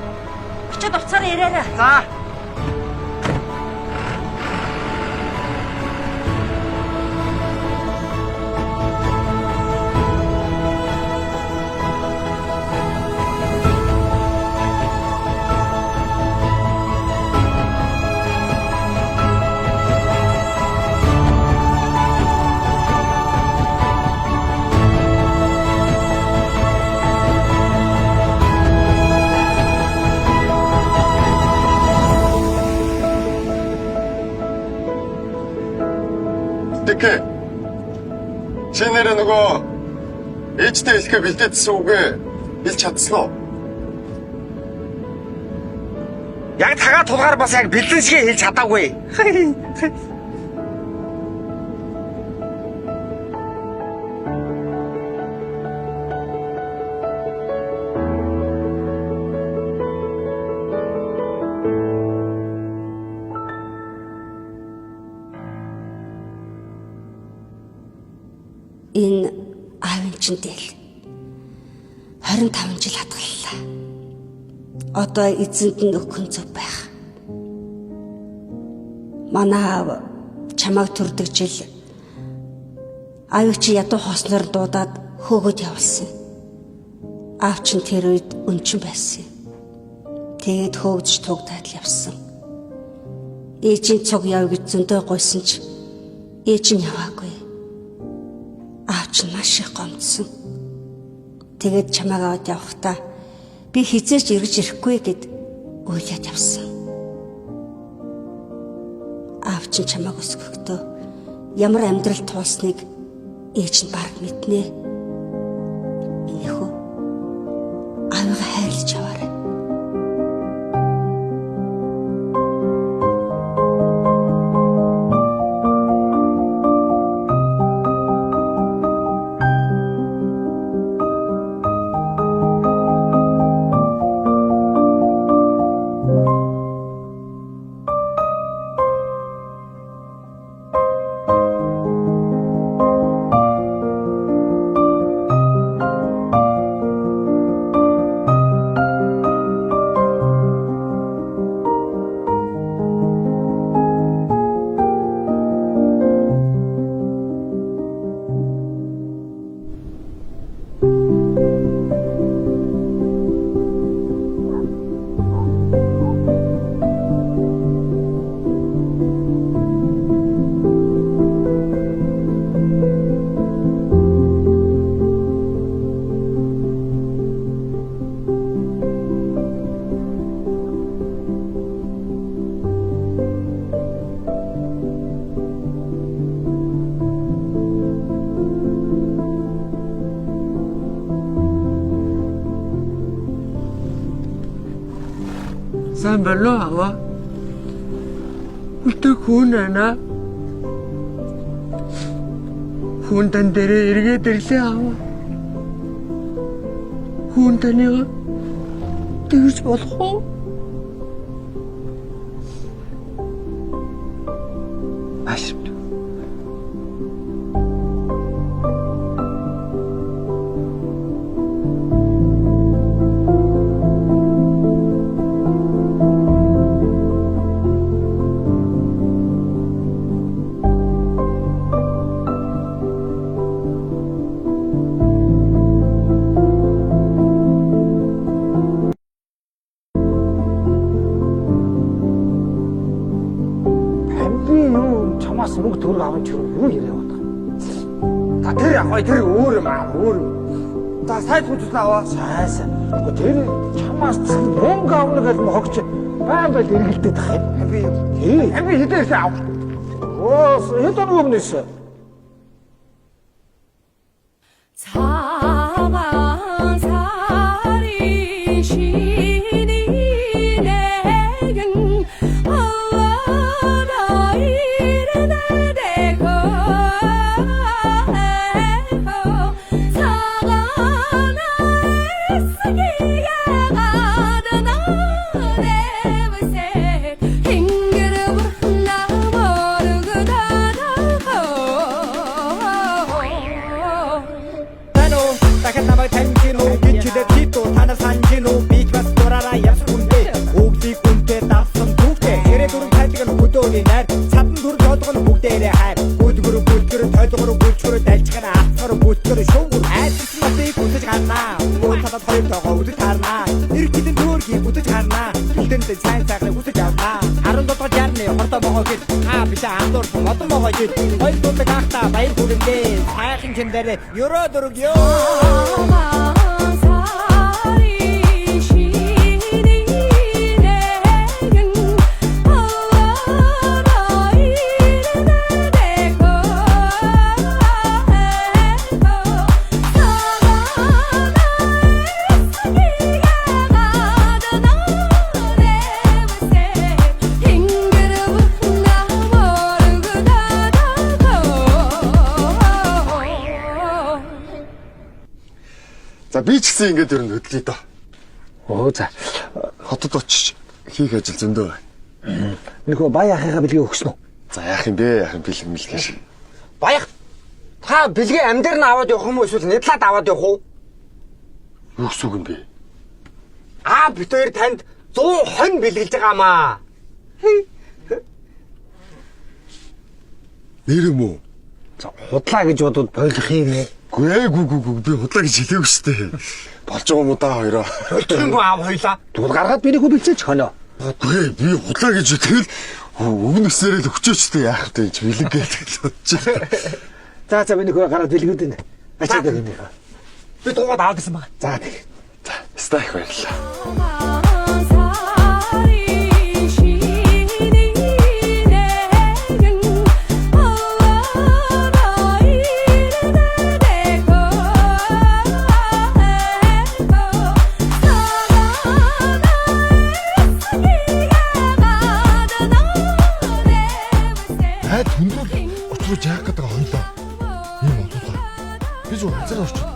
Очоод уцаар яриарай. За. Тэкэ. Чи нэрээ нөгөө ээжтэй хэлэхээ бэлдээдсэн үгээ хэлж чадсан уу? Яг тагаа тулгаар бас яг бэлэн шиг хэлж чадаагүй. Энэ аавын чинь дээл 25 жил хадгаллаа. Одоо эзэнд нь өгөх нь зөв байх. Манай аав чамайг төрдөг жил аавыг чи ядуу хоосноор дуудаад хөөгөөд явуулсан. Аав чинь тэр үед өнчин байсан. Тэгээд хөөгдөж тугдаад л явсан. Ээжийн цуг яв гэж зөндөө гуйсан ч ээж нь яваагүй. Аав чинь маш их гомдсон. Тэгээд чамайг аваад явахдаа би хизээч эргэж ирэхгүй гэд уйлаад явсан. Аав чинь чамайг өсгөхдөө ямар амьдрал туулсныг ээж нь бараг мэднэ. Миний хүү, аавыгаа хайрлаж яваарай. Сайн байна уу аваа? Үлдэх хүн байна. Хүн тань дээрээ эргээд ирлээ аваа. Хүн таныг тэгж болох уу? Ааширт. Чамаас мөнгө төгрөг авах чинь юу яриа бодох юм. За тэр яг гоё тэр өөр юм аа өөр юм. За сайн суучихсан аваа. Сайн сайн. Гэхдээ тэр чамаас мөнгө авна гэж мохогч байн байл эргэлдээд тах юм. Би юм. Тий. Би хэдээс ав. Оо хэд хоног өмнө ирсэн. Цагаан сарын шиний нэгэн аваа ирнэ дэхөө. Болгоно бүгдээрээ хайр. Гүдгүр бүтгэр тойлгор бүлчгөр далжихаар алцгар бүтгэр шувгар айдас матыг үтэж гарнаа. Муу талад хоёр тоогоо үдэж харнаа. Ирэх жилийн төөргийг үтэж харнаа. Хилдэнд сайн сайхныг үтэж авнаа. 17 дугаар жарны хордоо могоо гэл та биш андуур модон могоо гэл хоёр дундаг ахта баяр хүрэмдээ. Сайхан чин дээр ёроо дөрөг ёо. За би ч гэсэн ингээд ер нь хөдлөе доо. Оо за. Хотод очиж хийх ажил зөндөө байна. Нөхөө бая ахыгаа бэлгээ өгсөн үү? За яах юм бэ? Яах юм бэлэг мэлгээ. Баях та бэлгээ амдэр нь аваад явах юм уу эсвэл нэдлаад аваад явах уу? Юу гэсэн үг юм бэ? Аа бид хоёр танд 100 хонь бэлгэлж байгаа маа. Нэр юм уу? За худлаа гэж бодвол болох юм ээ. Үгүй ээ гү гү гү би худлаа гэж хэлээгүй шүү дээ. Болж байгаа юм уу да хоёроо. Болтгүй аав хоёлаа. Тэгвэл гаргаад би нөхөө бэлцээч хоноо. Үгүй ээ би худлаа гэж тэгэл өгнө гэсээрээ л өчөөч дээ яах вэ чи бэлэг гэж бодож байна. За за би нөхөө гараад бэлгүүд байна. Ачаад өгнө нөхөө. Би дуугаад аваад ирсэн байгаа. За тэг. За ста их баярлалаа. Найд хүндрэл учруулж яах гэдэг хоёлаа. Ийм бодуулаа. Би зөв ганцаараа орчих.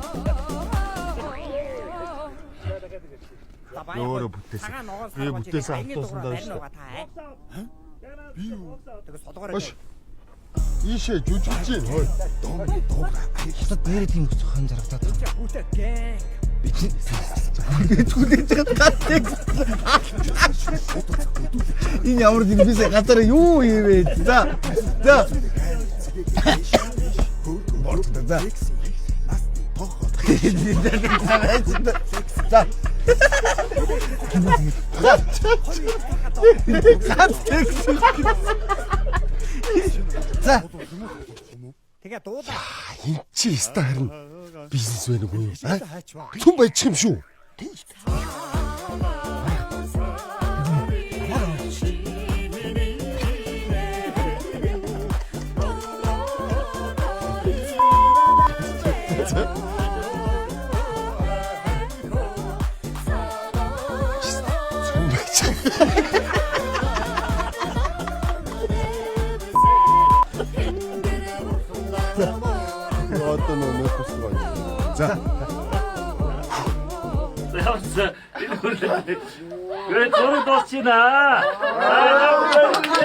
Өөрөө бүтээсэн. Би бүтээсэн автуусан даа шүү дээ. Би юу? Тэгээ солгоор. Ийшээ жүжиглэж байна. Хой. Хотод нэрээ тийм өсөх хон зарагдаад байна. Хүлээж байгаа гацэг. Энэ ямар нэг бисээ газар юу юм бэ? За. За. Борд за. За. Гацэг. За. Тэгээ дуулаа. Энд чи өстой харин бизнес байна уу юу? Түн баяжчих юм шүү. Түн баяжчих. Одоо нөө нөхөс гоё. За. Явсан. Энэ хүлээ. Гэ зураг дуусчихна. Аа.